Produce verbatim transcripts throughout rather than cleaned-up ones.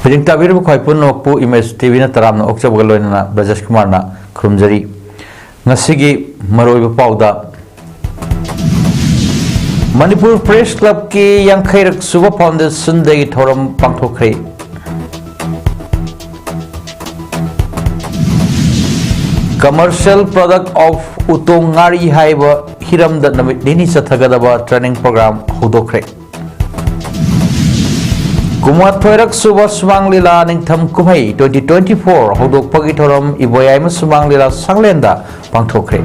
ꯃꯤꯠꯌꯦꯡ ꯇꯥꯕꯤꯔꯤꯕ ꯈ꯭ꯋꯥꯏ ꯄꯨꯝꯅꯃꯛꯄꯨ ꯏꯃꯦꯖ ꯇꯤꯚꯤꯅ ꯇꯔꯥꯝꯅ ꯑꯣꯛꯆꯕꯒ ꯂꯣꯏꯅꯅ ꯕ꯭ꯔꯖꯦꯁ ꯀꯨꯃꯥꯔꯅ ꯈꯨꯔꯨꯝꯖꯔꯤ꯫ ꯉꯁꯤꯒꯤ ꯃꯔꯨꯑꯣꯏꯕ ꯄꯥꯎꯗ, ꯃꯅꯤꯄꯨꯔ ꯄ꯭ꯔꯦꯁ ꯀ꯭ꯂꯕꯀꯤ ꯌꯥꯡꯈꯩꯔꯛ ꯁꯨꯕ foundation day ꯊꯧꯔꯝ ꯄꯥꯡꯊꯣꯛꯈ꯭ꯔꯦ꯫ Commercial product of ꯎꯇꯣꯡ ꯉꯥꯔꯤ ꯍꯥꯏꯕ ꯍꯤꯔꯝꯗ ꯅꯨꯃꯤꯠ ꯅꯤꯅꯤ ꯆꯠꯊꯒꯗꯕ training program ꯍꯧꯗꯣꯛꯈ꯭ꯔꯦ꯫ ꯀꯨꯟꯃꯥꯊꯣꯏꯔꯛ ꯁꯨꯕ ꯁꯨꯃꯥꯡ ꯂꯤꯂꯥ ꯅꯤꯡꯊꯝ ꯀꯨꯝꯍꯩ twenty twenty-four ꯍꯧꯗꯣꯛꯄꯒꯤ ꯊꯧꯔꯝ ꯏꯕꯣꯌꯥꯏꯃ ꯁꯨꯃꯥꯡ ꯂꯤꯂꯥ ꯁꯪꯂꯦꯟꯗ ꯄꯥꯡꯊꯣꯛꯈ꯭ꯔꯦ꯫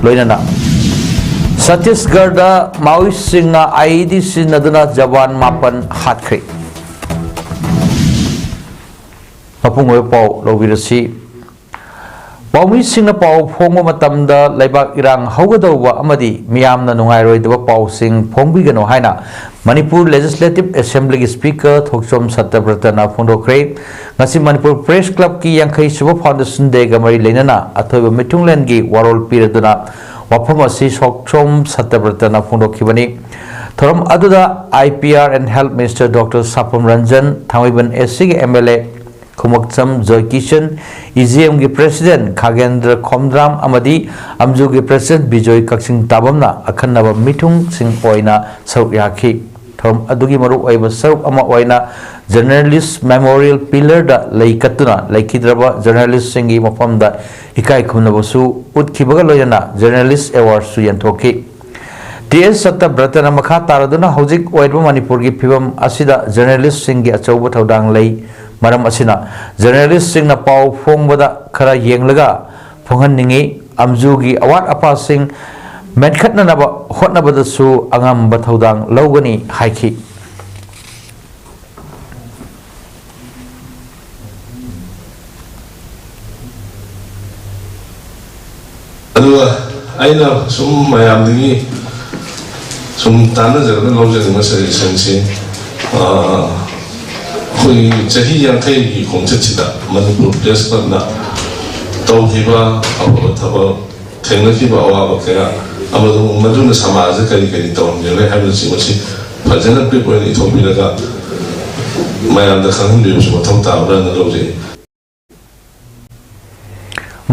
ꯂꯣꯏꯅꯅ ꯁꯠꯇꯤꯁꯒꯔꯗ ꯃꯥꯑꯣꯏꯁꯤꯡꯅ IED ꯁꯤꯖꯤꯟꯅꯗꯨꯅ ꯖꯋꯥꯟ ꯃꯥꯄꯟ ꯍꯥꯠꯈ꯭ꯔꯦ꯫ ꯃꯄꯨꯡ ꯑꯣꯏꯕ ꯄꯥꯎ ꯂꯧꯕꯤꯔꯁꯤ꯫ ꯄꯥꯎꯃꯤꯁꯤꯡꯅ ꯄꯥꯎ ꯐꯣꯡꯕ ꯃꯇꯝꯗ ꯂꯩꯕꯥꯛ ꯏꯔꯥꯡ ꯍꯧꯒꯗꯧꯕ ꯑꯃꯗꯤ ꯃꯤꯌꯥꯝꯅ ꯅꯨꯡꯉꯥꯏꯔꯣꯏꯗꯕ ꯄꯥꯎꯁꯤꯡ ꯐꯣꯡꯕꯤꯒꯅꯨ ꯍꯥꯏꯅ ꯃꯅꯤꯄꯨꯔ Legislative Assemblyꯒꯤ Speaker ꯊꯣꯛꯆꯣꯝ ꯁꯠꯇꯕ꯭ꯔꯇꯅ ꯐꯣꯡꯗꯣꯛꯈ꯭ꯔꯦ꯫ ꯉꯁꯤ ꯃꯅꯤꯄꯨꯔ ꯄ꯭ꯔꯦꯁ ꯀ꯭ꯂꯕꯀꯤ ꯌꯥꯡꯈꯩ ꯁꯨꯕ foundation dayꯒ ꯃꯔꯤ ꯂꯩꯅꯅ ꯑꯊꯣꯏꯕ ꯃꯤꯊꯨꯡꯂꯦꯟꯒꯤ ꯋꯥꯔꯣꯜ ꯄꯤꯔꯗꯨꯅ ꯋꯥꯐꯝ ꯑꯁꯤ ꯊꯣꯛꯆꯣꯝ ꯁꯠꯇꯕ꯭ꯔꯇꯅ ꯐꯣꯡꯗꯣꯛꯈꯤꯕꯅꯤ꯫ ꯊꯧꯔꯝ ꯑꯗꯨꯗ IPR and Health Minister Doctor ꯁꯥꯄꯝ Ranjan, Thangmeiband ACꯒꯤ MLA ꯈꯨꯃꯛꯆꯝ Joykishan, EGMꯒꯤ President ꯈꯥꯒꯦꯟꯗ꯭ꯔ Khomdram ꯑꯃꯗꯤ ꯑꯝꯖꯨꯒꯤ President ꯕꯤꯖꯣꯏ ꯀꯛꯆꯤꯡ ꯇꯥꯕꯝꯅ ꯑꯈꯟꯅꯕ ꯃꯤꯊꯨꯡꯁꯤꯡ ꯑꯣꯏꯅ ꯁꯔꯨꯛ ꯌꯥꯈꯤ꯫ ꯊꯧꯔꯝ ꯑꯗꯨꯒꯤ ꯃꯔꯨꯑꯣꯏꯕ ꯁꯔꯨꯛ ꯑꯃ ꯑꯣꯏꯅ Journalist Memorial Pillarꯗ ꯂꯩ ꯀꯠꯇꯨꯅ ꯂꯩꯈꯤꯗ꯭ꯔꯕ journalistꯁꯤꯡꯒꯤ ꯃꯐꯝꯗ ꯏꯀꯥꯏ ꯈꯨꯝꯅꯕꯁꯨ ꯎꯠꯈꯤꯕꯒ ꯂꯣꯏꯅꯅ Journalist Awardꯁꯨ ꯌꯦꯟꯊꯣꯛꯈꯤ꯫ ꯇꯤ ꯑꯦꯁ ꯁꯠꯇꯕ꯭ꯔꯇꯅ ꯃꯈꯥ ꯇꯥꯔꯗꯨꯅ ꯍꯧꯖꯤꯛ ꯑꯣꯏꯔꯤꯕ ꯃꯅꯤꯄꯨꯔꯒꯤ ꯐꯤꯕꯝ ꯑꯁꯤꯗ journalistꯁꯤꯡꯒꯤ ꯑꯆꯧꯕ ꯊꯧꯗꯥꯡ ꯂꯩ꯫ ꯃꯔꯝ ꯑꯁꯤꯅ journalistꯁꯤꯡꯅ ꯄꯥꯎ ꯐꯣꯡꯕꯗ ꯈꯔ ꯌꯦꯡꯂꯒ ꯐꯣꯡꯍꯟꯅꯤꯡꯏ꯫ ꯑꯝꯖꯨꯒꯤ ꯑꯋꯥꯠ ꯑꯄꯥꯁꯤꯡ ꯃꯦꯟꯈꯠꯅꯅꯕ ꯍꯣꯠꯅꯕꯗꯁꯨ ꯑꯉꯝꯕ ꯊꯧꯗꯥꯡ ꯂꯧꯒꯅꯤ ꯍꯥꯏꯈꯤ꯫ ꯑꯗꯨꯒ ꯑꯩꯅ ꯁꯨꯝ ꯃꯌꯥꯝꯗꯒꯤ ꯁꯨꯝ ꯇꯥꯟꯅꯖꯔꯒ ꯂꯧꯖꯅꯤꯡꯕ suggestionꯁꯤ, ꯑ, ꯑꯩꯈꯣꯏꯒꯤ ꯆꯍꯤ ꯌꯥꯡꯈꯩꯒꯤ ꯈꯣꯡꯆꯠꯁꯤꯗ ꯃꯅꯤꯄꯨꯔ ꯄ꯭ꯔꯦꯁ ꯀ꯭ꯂꯕꯅ ꯇꯧꯈꯤꯕ ꯑꯐꯕ ꯊꯕꯛ, ꯊꯦꯡꯅꯈꯤꯕ ꯑꯋꯥꯕ ꯀꯌꯥ, ꯑꯃꯁꯨꯡ ꯃꯗꯨꯅ ꯁꯃꯥꯖꯗ ꯀꯔꯤ ꯀꯔꯤ ꯇꯧꯔꯝꯒꯦ ꯍꯥꯏꯕꯅꯆꯤꯡꯕꯁꯤ ꯐꯖꯅ brief ꯑꯣꯏꯅ ꯏꯊꯣꯛꯄꯤꯔꯒ, ꯃꯌꯥꯝꯗ ꯈꯪꯍꯟꯕꯤꯕꯁꯨ ꯃꯊꯧ ꯇꯥꯕ꯭ꯔꯥꯅ ꯂꯧꯖꯩ꯫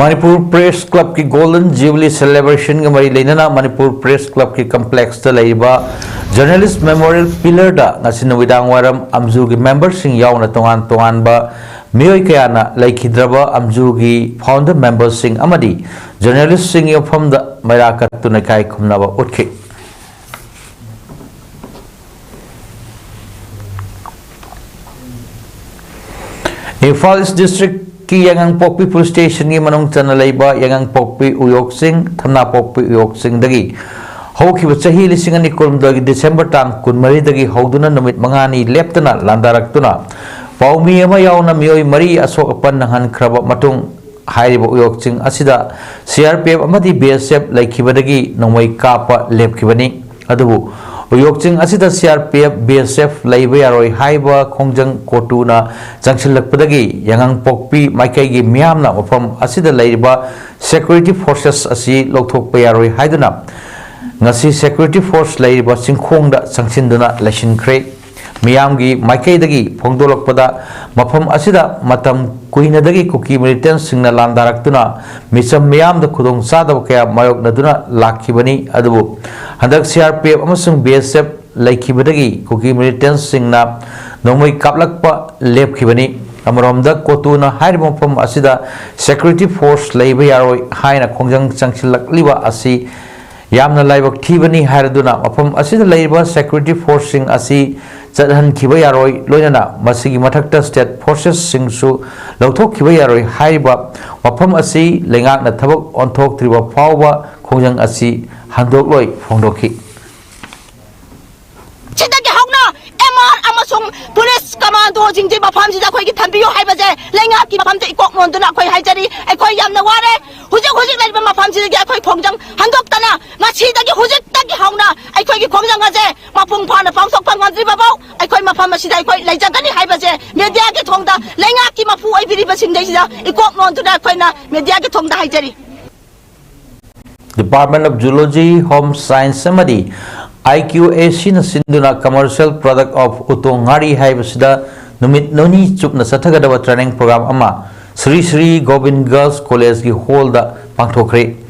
ꯃꯅꯤꯄꯨꯔ ꯄ꯭ꯔꯦꯁ ꯀ꯭ꯂꯕꯀꯤ ꯒꯣꯜꯗꯟ ꯖꯨꯕꯤꯂꯤ ꯁꯦꯂꯦꯕ꯭ꯔꯦꯁꯟꯒ ꯃꯔꯤ ꯂꯩꯅꯅ ꯃꯅꯤꯄꯨꯔ ꯄ꯭ꯔꯦꯁ ꯀ꯭ꯂꯕꯀꯤ ꯀꯝꯄ꯭ꯂꯦꯛꯁꯇ ꯂꯩꯔꯤꯕ ꯖꯔꯅꯦꯂꯤꯁ ꯃꯦꯃꯣꯔꯤꯌꯦꯜ ꯄꯤꯂꯔꯗ ꯉꯁꯤ ꯅꯨꯃꯤꯗꯥꯡ ꯋꯥꯏꯔꯝ ꯑꯝꯖꯨꯒꯤ ꯃꯦꯝꯕꯔꯁꯤꯡ ꯌꯥꯎꯅ ꯇꯣꯉꯥꯟ ꯇꯣꯉꯥꯟꯕ ꯃꯤꯑꯣꯏ ꯀꯌꯥꯅ ꯂꯩꯈꯤꯗ꯭ꯔꯕ ꯑꯝꯖꯨꯒꯤ ꯐꯥꯎꯟꯗꯔ ꯃꯦꯝꯕꯔꯁꯤꯡ ꯑꯃꯗꯤ ꯖꯔꯅꯦꯂꯤꯁꯁꯤꯡꯒꯤ ꯃꯐꯝꯗ ꯃꯩꯔꯥ ꯀꯠꯇꯨꯅ ꯏꯀꯥꯏ ꯈꯨꯝꯅꯕ ꯎꯠꯈꯤ꯫ ꯏꯝꯐꯥꯜ ꯏꯁ ꯗꯤꯁꯇ꯭ꯔꯤꯛꯀꯤ ꯌꯥꯏꯉꯪꯄꯣꯛꯄꯤ ꯄꯨꯂꯤꯁ ꯁ꯭ꯇꯦꯁꯟꯒꯤ ꯃꯅꯨꯡ ꯆꯟꯅ ꯂꯩꯕ ꯌꯥꯏꯉꯪꯄꯣꯛꯄꯤ ꯎꯌꯣꯛꯁꯤꯡ, ꯊꯝꯅꯥꯄꯣꯛꯄꯤ ꯎꯌꯣꯛꯁꯤꯡꯗꯒꯤ ꯍꯧꯈꯤꯕ ꯆꯍꯤ ꯂꯤꯁꯤꯡ ꯑꯅꯤ ꯀꯨꯟꯍꯨꯝꯗꯣꯏꯒꯤ ꯗꯤꯁꯦꯝꯕꯔ ꯇꯥꯡ ꯀꯨꯟꯃꯔꯤꯗꯒꯤ ꯍꯧꯗꯨꯅ ꯅꯨꯃꯤꯠ ꯃꯉꯥꯅꯤ ꯂꯦꯞꯇꯅ ꯂꯥꯟꯗꯥꯔꯛꯇꯨꯅ ꯄꯥꯎꯃꯤ ꯑꯃ ꯌꯥꯎꯅ ꯃꯤꯑꯣꯏ ꯃꯔꯤ ꯑꯁꯣꯛ ꯑꯄꯟ ꯅꯪꯍꯟꯈ꯭ꯔꯕ ꯃꯇꯨꯡ, ꯍꯥꯏꯔꯤꯕ ꯎꯌꯣꯛꯁꯤꯡ ꯑꯁꯤꯗ ꯁꯤ ꯑꯥꯔ ꯄꯤ ꯑꯦꯐ ꯑꯃꯗꯤ ꯕꯤ ꯑꯦꯁ ꯑꯦꯐ ꯂꯩꯈꯤꯕꯗꯒꯤ ꯅꯣꯡꯃꯩ ꯀꯥꯞꯄ ꯂꯦꯞꯈꯤꯕꯅꯤ꯫ ꯑꯗꯨꯕꯨ ꯎꯌꯣꯛꯁꯤꯡ ꯑꯁꯤꯗ C R P F, B S F ꯂꯩꯕ ꯌꯥꯔꯣꯏ ꯍꯥꯏꯕ ꯈꯣꯡꯖꯪ ꯀꯣꯇꯨꯅ ꯆꯪꯁꯤꯜꯂꯛꯄꯗꯒꯤ ꯌꯥꯏꯉꯪꯄꯣꯛꯄꯤ ꯃꯥꯏꯀꯩꯒꯤ ꯃꯤꯌꯥꯝꯅ ꯃꯐꯝ ꯑꯁꯤꯗ ꯂꯩꯔꯤꯕ ꯁꯦꯀ꯭ꯌꯨꯔꯤꯇꯤ ꯐꯣꯔꯁꯦꯁ ꯑꯁꯤ ꯂꯧꯊꯣꯛꯄ ꯌꯥꯔꯣꯏ ꯍꯥꯏꯗꯨꯅ ꯉꯁꯤ ꯁꯦꯀ꯭ꯌꯨꯔꯤꯇꯤ ꯐꯣꯔꯁ ꯂꯩꯔꯤꯕ ꯆꯤꯡꯈꯣꯡꯗ ꯆꯪꯁꯤꯟꯗꯨꯅ ꯂꯩꯁꯤꯟꯈ꯭ꯔꯦ꯫ ꯃꯤꯌꯥꯝꯒꯤ ꯃꯥꯏꯀꯩꯗꯒꯤ ꯐꯣꯡꯗꯣꯛꯂꯛꯄꯗ, ꯃꯐꯝ ꯑꯁꯤꯗ ꯃꯇꯝ ꯀꯨꯏꯅꯗꯒꯤ ꯀꯨꯀꯤ ꯃꯤꯂꯤꯇꯦꯟꯠꯁꯤꯡꯅ ꯂꯥꯟꯗꯥꯔꯛꯇꯨꯅ ꯃꯤꯆꯝ ꯃꯤꯌꯥꯝꯗ ꯈꯨꯗꯣꯡꯆꯥꯗꯕ ꯀꯌꯥ ꯃꯥꯌꯣꯛꯅꯗꯨꯅ ꯂꯥꯛꯈꯤꯕꯅꯤ꯫ ꯑꯗꯨꯕꯨ ꯍꯟꯗꯛ ꯁꯤ ꯑꯥꯔ ꯄꯤ ꯑꯦꯐ ꯑꯃꯁꯨꯡ ꯕꯤ ꯑꯦꯁ ꯑꯦꯐ ꯂꯩꯈꯤꯕꯗꯒꯤ ꯀꯨꯀꯤ ꯃꯤꯂꯤꯇꯦꯟꯠꯁꯤꯡꯅ ꯅꯣꯡꯃꯩ ꯀꯥꯞꯂꯛꯄ ꯂꯦꯞꯈꯤꯕꯅꯤ꯫ ꯑꯃꯔꯣꯝꯗ ꯀꯣꯇꯨꯅ ꯍꯥꯏꯔꯤꯕ ꯃꯐꯝ ꯑꯁꯤꯗ ꯁꯦꯀ꯭ꯌꯨꯔꯤꯇꯤ ꯐꯣꯔꯁ ꯂꯩꯕ ꯌꯥꯔꯣꯏ ꯍꯥꯏꯅ ꯈꯣꯡꯖꯪ ꯆꯪꯁꯤꯜꯂꯛꯂꯤꯕ ꯑꯁꯤ ꯌꯥꯝꯅ ꯂꯥꯏꯕꯛ ꯊꯤꯕꯅꯤ ꯍꯥꯏꯔꯗꯨꯅ ꯃꯐꯝ ꯑꯁꯤꯗ ꯂꯩꯔꯤꯕ ꯁꯦꯀ꯭ꯌꯨꯔꯤꯇꯤ ꯐꯣꯔꯁꯁꯤꯡ ꯑꯁꯤ ꯆꯠꯍꯟꯈꯤꯕ ꯌꯥꯔꯣꯏ, ꯂꯣꯏꯅꯅ ꯃꯁꯤꯒꯤ ꯃꯊꯛꯇ ꯁ꯭ꯇꯦꯠ ꯐꯣꯔꯁꯦꯁꯁꯤꯡꯁꯨ ꯂꯧꯊꯣꯛꯈꯤꯕ ꯌꯥꯔꯣꯏ ꯍꯥꯏꯔꯤꯕ ꯋꯥꯐꯝ ꯑꯁꯤ ꯂꯩꯉꯥꯛꯅ ꯊꯕꯛ ꯑꯣꯟꯊꯣꯛꯇ꯭ꯔꯤꯕ ꯐꯥꯎꯕ ꯈꯣꯡꯖꯪ ꯑꯁꯤ ꯍꯟꯗꯣꯛꯂꯣꯏ ꯐꯣꯡꯗꯣꯛꯈꯤ꯫ ꯁꯤꯗꯒꯤ ꯍꯧꯅ ꯑꯦꯝ ꯑꯥꯔ ꯑꯃꯁꯨꯡ ꯄꯨꯂꯤꯁ ꯀꯃꯥꯟꯗꯣꯁꯤꯡꯁꯤ ꯃꯐꯝꯁꯤꯗ ꯑꯩꯈꯣꯏꯒꯤ ꯊꯝꯕꯤꯌꯨ ꯍꯥꯏꯕꯁꯦ ꯂꯩꯉꯥꯛꯀꯤ ꯃꯐꯝꯗ ꯏꯀꯣꯛ ꯅꯣꯟꯗꯨꯅ ꯑꯩꯈꯣꯏ ꯍꯥꯏꯖꯔꯤ꯫ ꯑꯩꯈꯣꯏ ꯌꯥꯝꯅ ꯋꯥꯔꯦ꯫ ꯍꯧꯖꯤꯛ ꯍꯧꯖꯤꯛ ꯂꯩꯔꯤꯕ ꯃꯐꯝꯁꯤꯗꯒꯤ ꯑꯩꯈꯣꯏ ꯈꯣꯡꯖꯪ ꯍꯟꯗꯣꯛꯇꯅ ꯉꯁꯤꯗꯒꯤ ꯍꯧꯖꯤꯛꯇꯒꯤ ꯍꯧꯅ ꯑꯩꯈꯣꯏꯒꯤ ꯈꯣꯡꯖꯪ ꯑꯁꯦ ꯃꯄꯨꯡ ꯐꯥꯅ ꯄꯥꯡꯊꯣꯛꯄ ꯉꯝꯗ꯭ꯔꯤꯕꯐꯥꯎ ꯑꯩꯈꯣꯏ ꯃꯐꯝ ꯑꯁꯤꯗ ꯑꯩꯈꯣꯏ ꯂꯩꯖꯒꯅꯤ ꯍꯥꯏꯕꯁꯦ ꯃꯦꯗꯤꯌꯥꯒꯤ ꯊꯣꯡꯗ ꯂꯩꯉꯥꯛꯀꯤ ꯃꯄꯨ ꯑꯣꯏꯕꯤꯔꯤꯕꯁꯤꯡꯗꯩꯁꯤꯗ ꯏꯀꯣꯛ ꯅꯣꯟꯗꯨꯅ ꯑꯩꯈꯣꯏꯅ ꯃꯦꯗꯤꯌꯥꯒꯤ ꯊꯣꯡꯗ ꯍꯥꯏꯖꯔꯤ꯫ Department of Zoology, Home Science ꯑꯃꯗꯤ I Q A Cꯅ ꯁꯤꯟꯗꯨꯅ Commercial Product of ꯎꯇꯣꯡ ꯉꯥꯔꯤ ꯍꯥꯏꯕꯁꯤꯗ ꯅꯨꯃꯤꯠ ꯅꯤꯅꯤ ꯆꯨꯞꯅ ꯆꯠꯊꯒꯗꯕ training program ꯑꯃ ꯁ꯭ꯔꯤ ꯁ꯭ꯔꯤ ꯒꯣꯕꯤꯟ Girls Collegeꯀꯤ hallꯗ ꯄꯥꯡꯊꯣꯛꯈ꯭ꯔꯦ꯫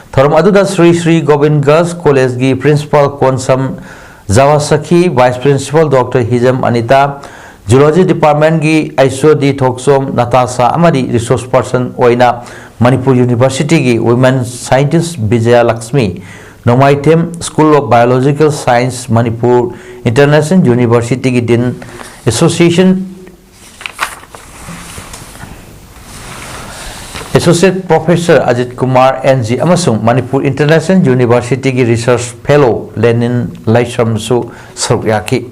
ꯊꯧꯔꯝ ꯑꯗꯨꯗ Shri Shri Gobin Girls Collegeꯀꯤ Principal Konsam ꯖꯋꯥꯁꯈꯤ, Vice Principal Doctor ꯍꯤꯖꯝ ꯑꯅꯤꯇꯥ, Zoology Departmentꯀꯤ ꯑꯩꯁꯣꯗꯤ ꯊꯣꯛꯆꯣꯝ ꯅꯇꯥꯁꯥ ꯑꯃꯗꯤ Resource Person ꯑꯣꯏꯅ Manipur Universityꯒꯤ Women Scientist Bijay Lakshmi, Nongmaithem School of Biological Science, Manipur International Universityꯒꯤ Dean, Association Associate Professor Ajit Kumar N G ꯑꯃꯁꯨꯡ ꯃꯅꯤꯄꯨꯔ International Universityꯒꯤ Research Fellow ꯂꯦꯅꯤꯟ ꯂꯥꯏꯁ꯭ꯔꯝꯁꯨ ꯁꯔꯨꯛ ꯌꯥꯈꯤ꯫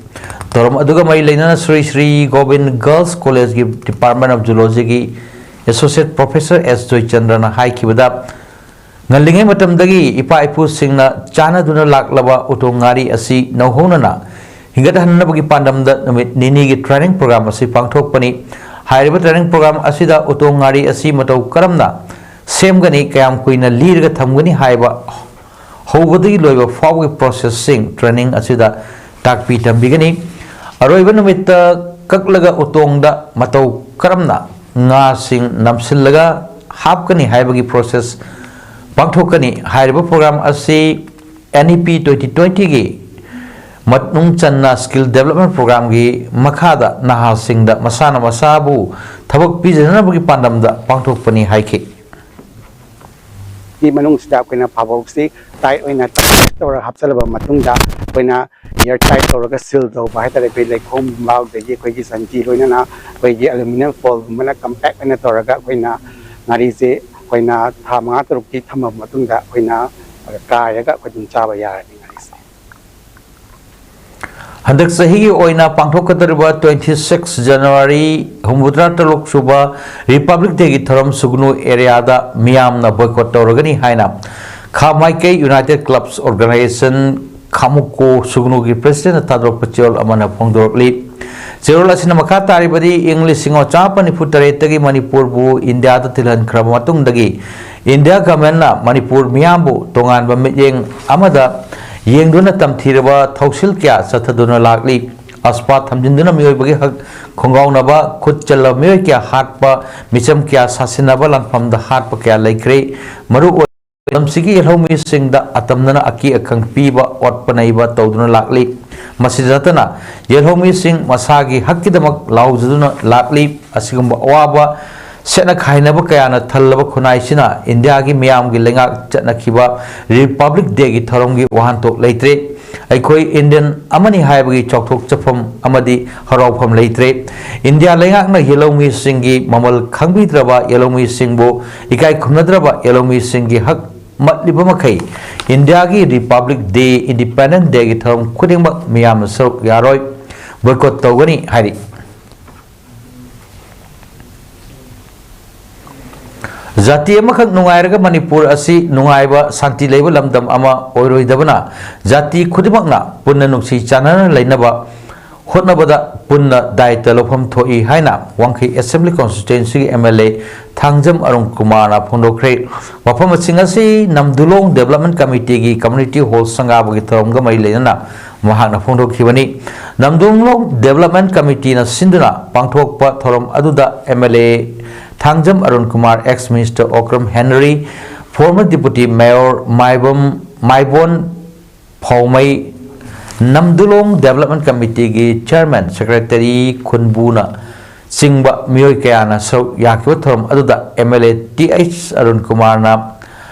ꯊꯧꯔꯝ ꯑꯗꯨꯒ ꯃꯔꯤ ꯂꯩꯅꯅ Shri Shri Gobin Girls Collegeꯀꯤ Department of Zoologyꯒꯤ Associate Professor S ꯖꯣꯏꯆꯟꯗ꯭ꯔꯅ ꯍꯥꯏꯈꯤꯕꯗ, ꯉꯜꯂꯤꯉꯩ ꯃꯇꯝꯗꯒꯤ ꯏꯄꯥ ꯏꯄꯨꯁꯤꯡꯅ ꯆꯥꯟꯅꯗꯨꯅ ꯂꯥꯛꯂꯕ ꯎꯇꯣꯡ ꯉꯥꯔꯤ ꯑꯁꯤ ꯅꯧꯍꯧꯅꯅ ꯍꯤꯡꯒꯠꯍꯟꯅꯕꯒꯤ ꯄꯥꯟꯗꯝꯗ ꯅꯨꯃꯤꯠ ꯅꯤꯅꯤꯒꯤ training program ꯑꯁꯤ ꯄꯥꯡꯊꯣꯛꯄꯅꯤ꯫ ꯍꯥꯏꯔꯤꯕ training program ꯑꯁꯤꯗ ꯎꯇꯣꯡ ꯉꯥꯔꯤ ꯑꯁꯤ ꯃꯇꯧ ꯀꯔꯝꯅ ꯁꯦꯝꯒꯅꯤ, ꯀꯌꯥꯝ ꯀꯨꯏꯅ ꯂꯤꯔꯒ ꯊꯝꯒꯅꯤ ꯍꯥꯏꯕ ꯍꯧꯕꯗꯒꯤ ꯂꯣꯏꯕ ꯐꯥꯎꯕꯒꯤ processꯁꯤꯡ training ꯑꯁꯤꯗ ꯇꯥꯛꯄꯤ ꯇꯝꯕꯤꯒꯅꯤ꯫ ꯑꯔꯣꯏꯕ ꯅꯨꯃꯤꯠꯇ ꯀꯛꯂꯒ ꯎꯇꯣꯡꯗ ꯃꯇꯧ ꯀꯔꯝꯅ ꯉꯥꯁꯤꯡ ꯅꯝꯁꯤꯜꯂꯒ ꯍꯥꯞꯀꯅꯤ ꯍꯥꯏꯕꯒꯤ process ꯄꯥꯡꯊꯣꯛꯀꯅꯤ꯫ ꯍꯥꯏꯔꯤꯕ program ꯑꯁꯤ N E P twenty twentyꯒꯤ ꯃꯅꯨꯡ ꯆꯟꯅ Skill Development Programꯒꯤ ꯃꯈꯥꯗ ꯅꯍꯥꯁꯤꯡꯗ ꯃꯁꯥꯅ ꯃꯁꯥꯕꯨ ꯊꯕꯛ ꯄꯤꯖꯅꯅꯕꯒꯤ ꯄꯥꯟꯗꯝꯗ ꯄꯥꯡꯊꯣꯛꯄꯅꯤ ꯍꯥꯏꯈꯤ꯫ ꯒꯤ ꯃꯅꯨꯡꯁꯤꯗ ꯑꯩꯈꯣꯏꯅ ꯐꯥꯕꯧꯁꯤ tight ꯑꯣꯏꯅ ꯇꯧꯔꯒ ꯍꯥꯞꯆꯤꯜꯂꯕ ꯃꯇꯨꯡꯗ ꯑꯩꯈꯣꯏꯅ air tight ꯇꯧꯔꯒ seal ꯇꯧꯕ ꯍꯥꯏꯇꯥꯔꯦ꯫ ꯑꯩꯈꯣꯏ ꯂꯩꯈꯣꯝꯒꯨꯝꯕ, ꯑꯗꯒꯤ ꯑꯩꯈꯣꯏꯒꯤ ꯁꯟꯊꯤ ꯂꯣꯏꯅꯅ ꯑꯩꯈꯣꯏꯒꯤ aluminium foilꯒꯨꯝꯕꯅ compact ꯑꯣꯏꯅ ꯇꯧꯔꯒ ꯑꯩꯈꯣꯏꯅ ꯉꯥꯔꯤꯁꯦ ꯑꯩꯈꯣꯏꯅ ꯊꯥ ꯃꯉꯥ ꯇꯔꯨꯛꯇꯤ ꯊꯝꯃꯕ ꯃꯇꯨꯡꯗ ꯑꯩꯈꯣꯏꯅ ꯀꯥꯏꯔꯒ ꯑꯩꯈꯣꯏ ꯑꯗꯨꯝ ꯆꯥꯕ ꯌꯥꯔꯅꯤ ꯉꯥꯔꯤꯁꯦ꯫ ꯍꯟꯗꯛ ꯆꯍꯤꯒꯤ ꯑꯣꯏꯅ ꯄꯥꯡꯊꯣꯛꯀꯗꯧꯔꯤꯕ twenty six January ꯍꯨꯝꯐꯨꯇꯔꯥ ꯇꯔꯨꯛ ꯁꯨꯕ Republic Dayꯒꯤ ꯊꯧꯔꯝ ꯁꯨꯒꯅꯨ areaꯗ ꯃꯤꯌꯥꯝꯅ boycott ꯇꯧꯔꯒꯅꯤ ꯍꯥꯏꯅ ꯈꯥ ꯃꯥꯏꯀꯩ United Clubs Organisation ꯈꯥꯃꯨꯀꯣ ꯁꯨꯒꯅꯨꯒꯤ presidentꯅ ꯊꯥꯗꯣꯔꯛꯄ ꯆꯦꯔꯣꯜ ꯑꯃꯅ ꯐꯣꯡꯗꯣꯔꯛꯂꯤ꯫ ꯆꯦꯔꯣꯜ ꯑꯁꯤꯅ ꯃꯈꯥ ꯇꯥꯔꯤꯕꯗꯤ ꯏꯪ ꯂꯤꯁꯤꯡ ꯑꯃ ꯆꯥꯃꯥꯄꯟ ꯅꯤꯐꯨ ꯇꯔꯦꯠꯇꯒꯤ ꯃꯅꯤꯄꯨꯔꯕꯨ ꯏꯟꯗꯤꯌꯥꯗ ꯇꯤꯜꯍꯟꯈ꯭ꯔꯕ ꯃꯇꯨꯡꯗꯒꯤ ꯏꯟꯗꯤꯌꯥ governmentꯅ ꯃꯅꯤꯄꯨꯔ ꯃꯤꯌꯥꯝꯕꯨ ꯇꯣꯉꯥꯟꯕ ꯃꯤꯠꯌꯦꯡ ꯑꯃꯗ ꯌꯦꯡꯗꯨꯅ ꯇꯝꯊꯤꯔꯕ ꯊꯧꯁꯤꯜ ꯀꯌꯥ ꯆꯠꯊꯗꯨꯅ ꯂꯥꯛꯂꯤ꯫ ꯑꯁꯄꯥ ꯊꯝꯖꯤꯟꯗꯨꯅ ꯃꯤꯑꯣꯏꯕꯒꯤ ꯍꯛ ꯈꯣꯡꯒꯥꯎꯅꯕ, ꯈꯨꯠ ꯆꯜꯂꯕ ꯃꯤꯑꯣꯏ ꯀꯌꯥ ꯍꯥꯠꯄ, ꯃꯤꯆꯝ ꯀꯌꯥ ꯁꯥꯁꯤꯟꯅꯕ ꯂꯥꯟꯐꯝꯗ ꯍꯥꯠꯄ ꯀꯌꯥ ꯂꯩꯈ꯭ꯔꯦ꯫ ꯃꯔꯨ ꯑꯣꯏꯅ ꯂꯝꯁꯤꯒꯤ ꯌꯦꯜꯍꯧꯃꯤꯁꯤꯡꯗ ꯑꯇꯝꯅꯅ ꯑꯀꯤ ꯑꯈꯪ ꯄꯤꯕ, ꯑꯣꯠꯄ ꯅꯩꯕ ꯇꯧꯗꯨꯅ ꯂꯥꯛꯂꯤ꯫ ꯃꯁꯤꯗ ꯅꯠꯇꯅ ꯌꯦꯜꯍꯧꯃꯤꯁꯤꯡ ꯃꯁꯥꯒꯤ ꯍꯛꯀꯤꯗꯃꯛ ꯂꯥꯎꯖꯗꯨꯅ ꯂꯥꯛꯂꯤ꯫ ꯑꯁꯤꯒꯨꯝꯕ ꯑꯋꯥꯕ ꯁꯦꯠꯅ ꯈꯥꯏꯅꯕ ꯀꯌꯥꯅ ꯊꯜꯂꯕ ꯈꯨꯟꯅꯥꯏꯁꯤꯅ ꯏꯟꯗꯤꯌꯥꯒꯤ ꯃꯤꯌꯥꯝꯒꯤ ꯂꯩꯉꯥꯛ ꯆꯠꯅꯈꯤꯕ ꯔꯤꯄꯕ꯭ꯂꯤꯛ ꯗꯦꯒꯤ ꯊꯧꯔꯝꯒꯤ ꯋꯥꯍꯟꯊꯣꯛ ꯂꯩꯇ꯭ꯔꯦ꯫ ꯑꯩꯈꯣꯏ ꯏꯟꯗꯤꯌꯟ ꯑꯃꯅꯤ ꯍꯥꯏꯕꯒꯤ ꯆꯥꯎꯊꯣꯛꯆꯐꯝ ꯑꯃꯗꯤ ꯍꯔꯥꯎꯐꯝ ꯂꯩꯇ꯭ꯔꯦ꯫ ꯏꯟꯗꯤꯌꯥ ꯂꯩꯉꯥꯛꯅ ꯌꯦꯜꯍꯧꯃꯤꯁꯤꯡꯒꯤ ꯃꯃꯜ ꯈꯪꯕꯤꯗ꯭ꯔꯕ, ꯌꯦꯜꯍꯧꯃꯤꯁꯤꯡꯕꯨ ꯏꯀꯥꯏ ꯈꯨꯝꯅꯗ꯭ꯔꯕ, ꯌꯦꯜꯍꯧꯃꯤꯁꯤꯡꯒꯤ ꯍꯛ ꯃꯠꯂꯤꯕ ꯃꯈꯩ ꯏꯟꯗꯤꯌꯥꯒꯤ ꯔꯤꯄꯕ꯭ꯂꯤꯛ ꯗꯦ, ꯏꯟꯗꯤꯄꯦꯟꯗꯦꯟꯁ ꯗꯦꯒꯤ ꯊꯧꯔꯝ ꯈꯨꯗꯤꯡꯃꯛ ꯃꯤꯌꯥꯝꯅ ꯁꯔꯨꯛ ꯌꯥꯔꯣꯏ, ꯕꯣꯏꯀꯣꯠ ꯇꯧꯒꯅꯤ ꯍꯥꯏꯔꯤ꯫ ꯖꯥꯇꯤ ꯑꯃꯈꯛ ꯅꯨꯡꯉꯥꯏꯔꯒ ꯃꯅꯤꯄꯨꯔ ꯑꯁꯤ ꯅꯨꯡꯉꯥꯏꯕ, ꯁꯥꯟꯇꯤ ꯂꯩꯕ ꯂꯝꯗꯝ ꯑꯃ ꯑꯣꯏꯔꯣꯏꯗꯕꯅ, ꯖꯥꯇꯤ ꯈꯨꯗꯤꯡꯃꯛꯅ ꯄꯨꯟꯅ ꯅꯨꯡꯁꯤ ꯆꯥꯟꯅꯅ ꯂꯩꯅꯕ ꯍꯣꯠꯅꯕꯗ ꯄꯨꯟꯅ ꯗꯥꯌꯤꯠꯇ ꯂꯧꯐꯝ ꯊꯣꯛꯏ ꯍꯥꯏꯅ ꯋꯥꯡꯈꯩ ꯑꯦꯁꯦꯝꯕ꯭ꯂꯤ ꯀꯣꯟꯁꯇꯤꯇ꯭ꯋꯦꯟꯁꯤꯒꯤ M L A Thangjam Arun ꯀꯨꯃꯥꯔꯅ ꯐꯣꯡꯗꯣꯛꯈ꯭ꯔꯦ꯫ ꯋꯥꯐꯝꯁꯤꯡ ꯑꯁꯤ ꯅꯝꯗꯨꯂꯣꯡ ꯗꯦꯕꯂꯞꯃꯦꯟ ꯀꯃꯤꯇꯤꯒꯤ ꯀꯝꯃ꯭ꯌꯨꯅꯤꯇꯤ ꯍꯣꯜ ꯁꯪꯒꯥꯕꯒꯤ ꯊꯧꯔꯝꯒ ꯃꯔꯤ ꯂꯩꯅꯅ ꯃꯍꯥꯛꯅ ꯐꯣꯡꯗꯣꯛꯈꯤꯕꯅꯤ꯫ ꯅꯝꯗꯨꯂꯣꯡ ꯗꯦꯕꯂꯞꯃꯦꯟ ꯀꯃꯤꯇꯤꯅ ꯁꯤꯟꯗꯨꯅ ꯄꯥꯡꯊꯣꯛꯄ ꯊꯧꯔꯝ ꯑꯗꯨꯗ M L A Thangjam Arun Kumar, ex minister Okram Henry, former deputy mayor Maibam, ꯃꯥꯏꯕꯣꯟ ꯐꯥꯎꯃꯩ, ꯅꯝꯗꯨꯂꯣꯡ ꯗꯦꯕꯂꯞꯃꯦꯟ ꯀꯃꯤꯇꯤꯒꯤ ꯆꯤꯌꯔꯃꯦꯟ, ꯁꯦꯀ꯭ꯔꯦꯇꯔꯤ ꯈꯨꯟꯕꯨꯅ ꯆꯤꯡꯕ ꯃꯤꯑꯣꯏ ꯀꯌꯥꯅ ꯁꯔꯨꯛ ꯌꯥꯈꯤꯕ ꯊꯧꯔꯝ ꯑꯗꯨꯗ M L A T H Arun ꯀꯨꯃꯥꯔꯅ,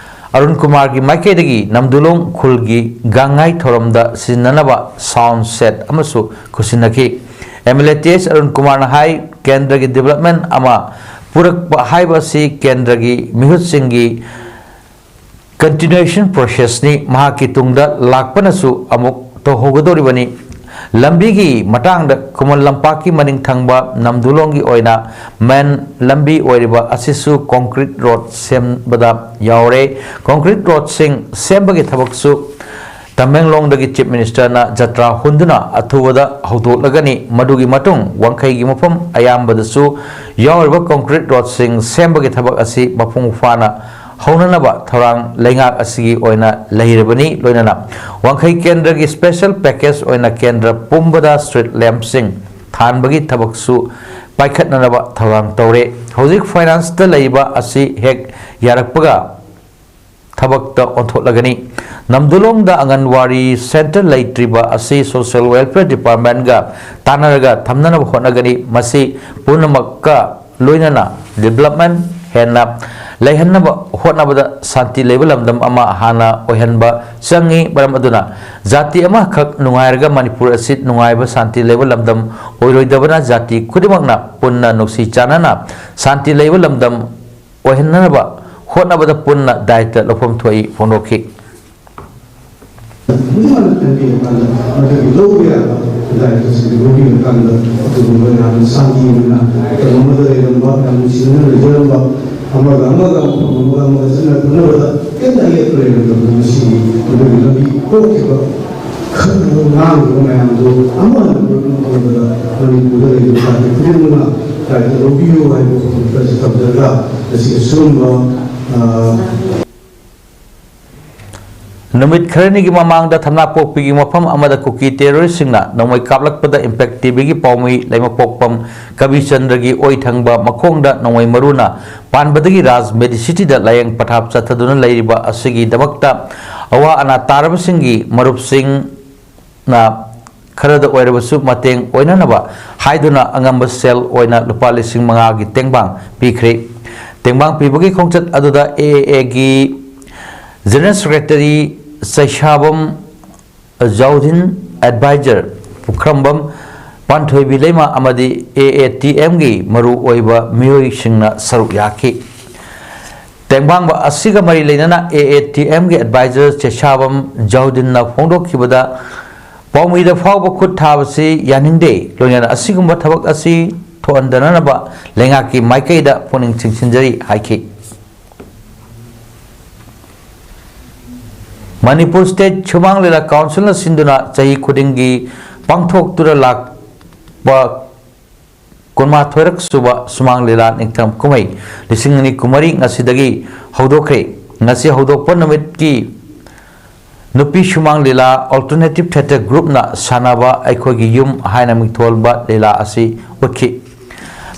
ꯑꯔꯨꯟ ꯀꯨꯃꯥꯔꯒꯤ ꯃꯥꯏꯀꯩꯗꯒꯤ ꯅꯝꯗꯨꯂꯣꯡ ꯈꯨꯜꯒꯤ ꯒꯥꯡꯉꯥꯏ ꯊꯧꯔꯝꯗ ꯁꯤꯖꯤꯟꯅꯅꯕ ꯁꯥꯎꯟ ꯁꯦꯠ ꯑꯃꯁꯨ ꯈꯨꯠꯁꯤꯟꯅꯈꯤ꯫ M L A T H Arun ꯀꯨꯃꯥꯔꯅ ꯍꯥꯏ, ꯀꯦꯟꯗ꯭ꯔꯒꯤ ꯗꯤꯕꯦꯂꯞꯃꯦꯟ ꯑꯃ ꯄꯨꯔꯛꯄ ꯍꯥꯏꯕ ꯑꯁꯤ ꯀꯦꯟꯗ꯭ꯔꯒꯤ ꯃꯤꯍꯨꯠꯁꯤꯡꯒꯤ ꯀꯟꯇꯤꯅ꯭ꯌꯨꯑꯦꯁꯟ ꯄ꯭ꯔꯣꯁꯦꯁꯅꯤ꯫ ꯃꯍꯥꯛꯀꯤ ꯇꯨꯡꯗ ꯂꯥꯛꯄꯅꯁꯨ ꯑꯃꯨꯛ ꯇꯧꯍꯧꯒꯗꯧꯔꯤꯕꯅꯤ꯫ ꯂꯝꯕꯤꯒꯤ ꯃꯇꯥꯡꯗ ꯈꯨꯃꯟ ꯂꯝꯄꯥꯛꯀꯤ ꯃꯅꯤꯡ ꯊꯪꯕ ꯅꯝꯗꯨꯂꯣꯡꯒꯤ ꯑꯣꯏꯅ ꯃꯦꯟ ꯂꯝꯕꯤ ꯑꯣꯏꯔꯤꯕ ꯑꯁꯤꯁꯨ ꯀꯣꯟꯀ꯭ꯔꯤꯠ ꯔꯣꯗ ꯁꯦꯝꯕꯗ ꯌꯥꯎꯔꯦ꯫ ꯀꯣꯟꯀ꯭ꯔꯤꯠ ꯔꯣꯗꯁꯤꯡ ꯁꯦꯝꯕꯒꯤ ꯊꯕꯛꯁꯨ ꯇꯃꯦꯡꯂꯣꯡꯗꯒꯤ ꯆꯤꯐ ꯃꯤꯅꯤꯁꯇꯔꯅ ꯖꯇ꯭ꯔꯥ ꯍꯨꯟꯗꯨꯅ ꯑꯊꯨꯕꯗ ꯍꯧꯗꯣꯛꯂꯒꯅꯤ꯫ ꯃꯗꯨꯒꯤ ꯃꯇꯨꯡ ꯋꯥꯡꯈꯩꯒꯤ ꯃꯐꯝ ꯑꯌꯥꯝꯕꯗꯁꯨ ꯌꯥꯎꯔꯤꯕ ꯀꯣꯟꯀ꯭ꯔꯤꯠ ꯔꯣꯗꯁꯤꯡ ꯁꯦꯝꯕꯒꯤ ꯊꯕꯛ ꯑꯁꯤ ꯃꯄꯨꯡ ꯐꯥꯅ ꯍꯧꯅꯅꯕ ꯊꯧꯔꯥꯡ ꯂꯩꯉꯥꯛ ꯑꯁꯤꯒꯤ ꯑꯣꯏꯅ ꯂꯩꯔꯕꯅꯤ꯫ ꯂꯣꯏꯅꯅ ꯋꯥꯡꯈꯩ ꯀꯦꯟꯗ꯭ꯔꯒꯤ special package ꯑꯣꯏꯅ ꯀꯦꯟꯗ꯭ꯔ ꯄꯨꯝꯕꯗ street lampꯁꯤꯡ ꯊꯥꯟꯕꯒꯤ ꯊꯕꯛꯁꯨ ꯄꯥꯏꯈꯠꯅꯅꯕ ꯊꯧꯔꯥꯡ ꯇꯧꯔꯦ꯫ ꯍꯧꯖꯤꯛ financeꯇ ꯂꯩꯕ ꯑꯁꯤ ꯍꯦꯛ ꯌꯥꯔꯛꯄꯒ ꯊꯕꯛꯇ ꯑꯣꯟꯊꯣꯛꯂꯒꯅꯤ꯫ ꯅꯝꯗꯨꯂꯣꯡꯗ ꯑꯪꯒꯟꯋꯥꯔꯤ centre ꯂꯩꯇ꯭ꯔꯤꯕ ꯑꯁꯤ social welfare departmentꯒ ꯇꯥꯟꯅꯔꯒ ꯊꯝꯅꯅꯕ ꯍꯣꯠꯅꯒꯅꯤ꯫ ꯃꯁꯤ ꯄꯨꯝꯅꯃꯛꯀ ꯂꯣꯏꯅꯅ development ꯍꯦꯟꯅ ꯂꯩꯍꯟꯅꯕ ꯍꯣꯠꯅꯕꯗ ꯁꯥꯟꯇꯤ ꯂꯩꯕ ꯂꯝꯗꯝ ꯑꯃ ꯍꯥꯟꯅ ꯑꯣꯏꯍꯟꯕ ꯆꯪꯏ꯫ ꯃꯔꯝ ꯑꯗꯨꯅ ꯖꯥꯇꯤ ꯑꯃꯈꯛ ꯅꯨꯡꯉꯥꯏꯔꯒ ꯃꯅꯤꯄꯨꯔ ꯑꯁꯤ ꯅꯨꯡꯉꯥꯏꯕ ꯁꯥꯟꯇꯤ ꯂꯩꯕ ꯂꯝꯗꯝ ꯑꯣꯏꯔꯣꯏꯗꯕꯅ ꯖꯥꯇꯤ ꯈꯨꯗꯤꯡꯃꯛꯅ ꯄꯨꯟꯅ ꯅꯨꯡꯁꯤ ꯆꯥꯟꯅꯅ ꯁꯥꯟꯇꯤ ꯂꯩꯕ ꯂꯝꯗꯝ ꯑꯣꯏꯍꯟꯅꯕ ꯍꯣꯠꯅꯕꯗ ꯄꯨꯟꯅ ꯗꯥꯏꯇ ꯂꯧꯐꯝ ꯊꯣꯛꯏ ꯐꯣꯡꯗꯣꯛꯈꯤ꯫ ꯍꯧꯖꯤꯛ ꯍꯥꯟꯅ ꯈꯟꯕꯤꯔꯀꯥꯟꯗ ꯃꯗꯨꯒꯤ ꯂꯧꯕ ꯌꯥꯕ ꯗꯥꯏꯇꯁꯤꯡꯗꯨ ꯂꯧꯕꯤꯔꯀꯥꯟꯗ ꯑꯗꯨꯒꯨꯝꯕ ꯌꯥꯝꯅ ꯁꯥꯟꯇꯤ ꯑꯣꯏꯅ ꯀꯩꯅꯣꯝꯃꯗ ꯂꯩꯔꯝꯕ, ꯌꯥꯝ ꯅꯨꯡꯁꯤꯅꯅ ꯂꯩꯖꯔꯝꯕ, ꯑꯃꯒ ꯑꯃꯒ, ꯃꯐꯝ ꯑꯃꯒ ꯑꯃꯒ ꯆꯠꯅ ꯈꯣꯠꯅꯕꯗ ꯀꯔꯤꯝꯇ ꯑꯌꯦꯠꯄ ꯂꯩꯔꯝꯗꯕꯗꯣ ꯉꯁꯤꯗꯤ ꯃꯗꯨꯒꯤ ꯂꯝꯕꯤ ꯊꯣꯛꯈꯤꯕ, ꯈꯟꯅꯕ ꯉꯥꯡꯈꯤꯕ ꯃꯌꯥꯝꯗꯨ ꯑꯃ ꯑꯣꯏꯅ ꯄꯨꯔꯛꯅꯕ ꯍꯣꯠꯅꯕꯗ ꯃꯅꯤꯄꯨꯔꯗ ꯂꯩꯔꯤꯕ ꯖꯥꯇꯤ ꯈꯨꯗꯤꯡꯃꯛꯅ ꯗꯥꯏꯇ ꯂꯧꯕꯤꯌꯨ ꯍꯥꯏꯕ ꯋꯥꯐꯝ ꯈꯔꯁꯨ ꯊꯝꯖꯔꯒ ꯉꯁꯤ ꯑꯁꯤꯒꯨꯝꯕ, ꯑ, ꯅꯨꯃꯤꯠ ꯈꯔꯅꯤꯒꯤ ꯃꯃꯥꯡꯗ ꯊꯝꯅꯥꯄꯣꯛꯄꯤꯒꯤ ꯃꯐꯝ ꯑꯃꯗ ꯀꯨꯀꯤ terroristꯁꯤꯡꯅ ꯅꯣꯡꯃꯩ ꯀꯥꯞꯂꯛꯄꯗ Impact TVꯒꯤ ꯄꯥꯎꯃꯤ ꯂꯩꯃꯄꯣꯛꯄꯝ ꯀꯕꯤꯆꯟꯗ꯭ꯔꯒꯤ ꯑꯣꯏ ꯊꯪꯕ ꯃꯈꯣꯡꯗ ꯅꯣꯡꯃꯩ ꯃꯔꯨꯅ ꯄꯥꯟꯕꯗꯒꯤ ꯔꯥꯖ Medicityꯗ ꯂꯥꯌꯦꯡ ꯄꯊꯥꯞ ꯆꯠꯊꯗꯨꯅ ꯂꯩꯔꯤꯕ ꯑꯁꯤꯒꯤꯗꯃꯛꯇ ꯑꯋꯥ ꯑꯅꯥ ꯇꯥꯔꯕꯁꯤꯡꯒꯤ ꯃꯔꯨꯞꯁꯤꯡꯅ ꯈꯔꯗ ꯑꯣꯏꯔꯕꯁꯨ ꯃꯇꯦꯡ ꯑꯣꯏꯅꯅꯕ ꯍꯥꯏꯗꯨꯅ ꯑꯉꯝꯕ ꯁꯦꯜ ꯑꯣꯏꯅ ꯂꯨꯄꯥ ꯂꯤꯁꯤꯡ ꯃꯉꯥꯒꯤ ꯇꯦꯡꯕꯥꯡ ꯄꯤꯈ꯭ꯔꯦ꯫ ꯇꯦꯡꯕꯥꯡ ꯄꯤꯕꯒꯤ ꯈꯣꯡꯆꯠ ꯑꯗꯨꯗ AAAꯒꯤ General Secretary ꯆꯩꯁꯥꯕꯝ ꯖꯥꯎꯗꯤꯟ, advisor ꯄꯨꯈ꯭ꯔꯝꯕꯝ ꯄꯥꯟꯊꯣꯏꯕꯤ ꯂꯩꯃ ꯑꯃꯗꯤ AATMꯒꯤ ꯃꯔꯨ ꯑꯣꯏꯕ ꯃꯤꯑꯣꯏꯁꯤꯡꯅ ꯁꯔꯨꯛ ꯌꯥꯈꯤ꯫ ꯇꯦꯡꯕꯥꯡꯕ ꯑꯁꯤꯒ ꯃꯔꯤ ꯂꯩꯅꯅ AATMꯒꯤ advisor ꯆꯦꯁꯥꯕꯝ ꯖꯥꯎꯗꯤꯟꯅ ꯐꯣꯡꯗꯣꯛꯈꯤꯕꯗ, ꯄꯥꯎꯃꯤꯗ ꯐꯥꯎꯕ ꯈꯨꯠ ꯊꯥꯕꯁꯤ ꯌꯥꯅꯤꯡꯗꯦ, ꯂꯣꯏꯅꯅ ꯑꯁꯤꯒꯨꯝꯕ ꯊꯕꯛ ꯑꯁꯤ ꯊꯣꯛꯍꯟꯗꯅꯅꯕ ꯂꯩꯉꯥꯛꯀꯤ ꯃꯥꯏꯀꯩꯗ ꯄꯨꯛꯅꯤꯡ ꯆꯤꯡꯁꯤꯟꯖꯔꯤ ꯍꯥꯏꯈꯤ꯫ ꯃꯅꯤꯄꯨꯔ State ꯁꯨꯃꯥꯡ ꯂꯤꯂꯥ Councilꯅ ꯁꯤꯟꯗꯨꯅ ꯆꯍꯤ ꯈꯨꯗꯤꯡꯒꯤ ꯄꯥꯡꯊꯣꯛꯇꯨꯅ ꯂꯥꯛꯄ ꯀꯨꯟꯃꯥꯊꯣꯏꯔꯛ ꯁꯨꯕ ꯁꯨꯃꯥꯡ ꯂꯤꯂꯥ ꯅꯤꯡꯊꯝ ꯀꯨꯝꯍꯩ ꯂꯤꯁꯤꯡ ꯑꯅꯤ ꯀꯨꯟꯃꯔꯤ ꯉꯁꯤꯗꯒꯤ ꯍꯧꯗꯣꯛꯈ꯭ꯔꯦ꯫ ꯉꯁꯤ ꯍꯧꯗꯣꯛꯄ ꯅꯨꯃꯤꯠꯀꯤ ꯅꯨꯄꯤ ꯁꯨꯃꯥꯡ ꯂꯤꯂꯥ Alternative Theatre Groupꯅ ꯁꯥꯟꯅꯕ ꯑꯩꯈꯣꯏꯒꯤ ꯌꯨꯝ ꯍꯥꯏꯅ ꯃꯤꯡꯊꯣꯜꯕ ꯂꯤꯂꯥ ꯑꯁꯤ ꯎꯠꯈꯤ꯫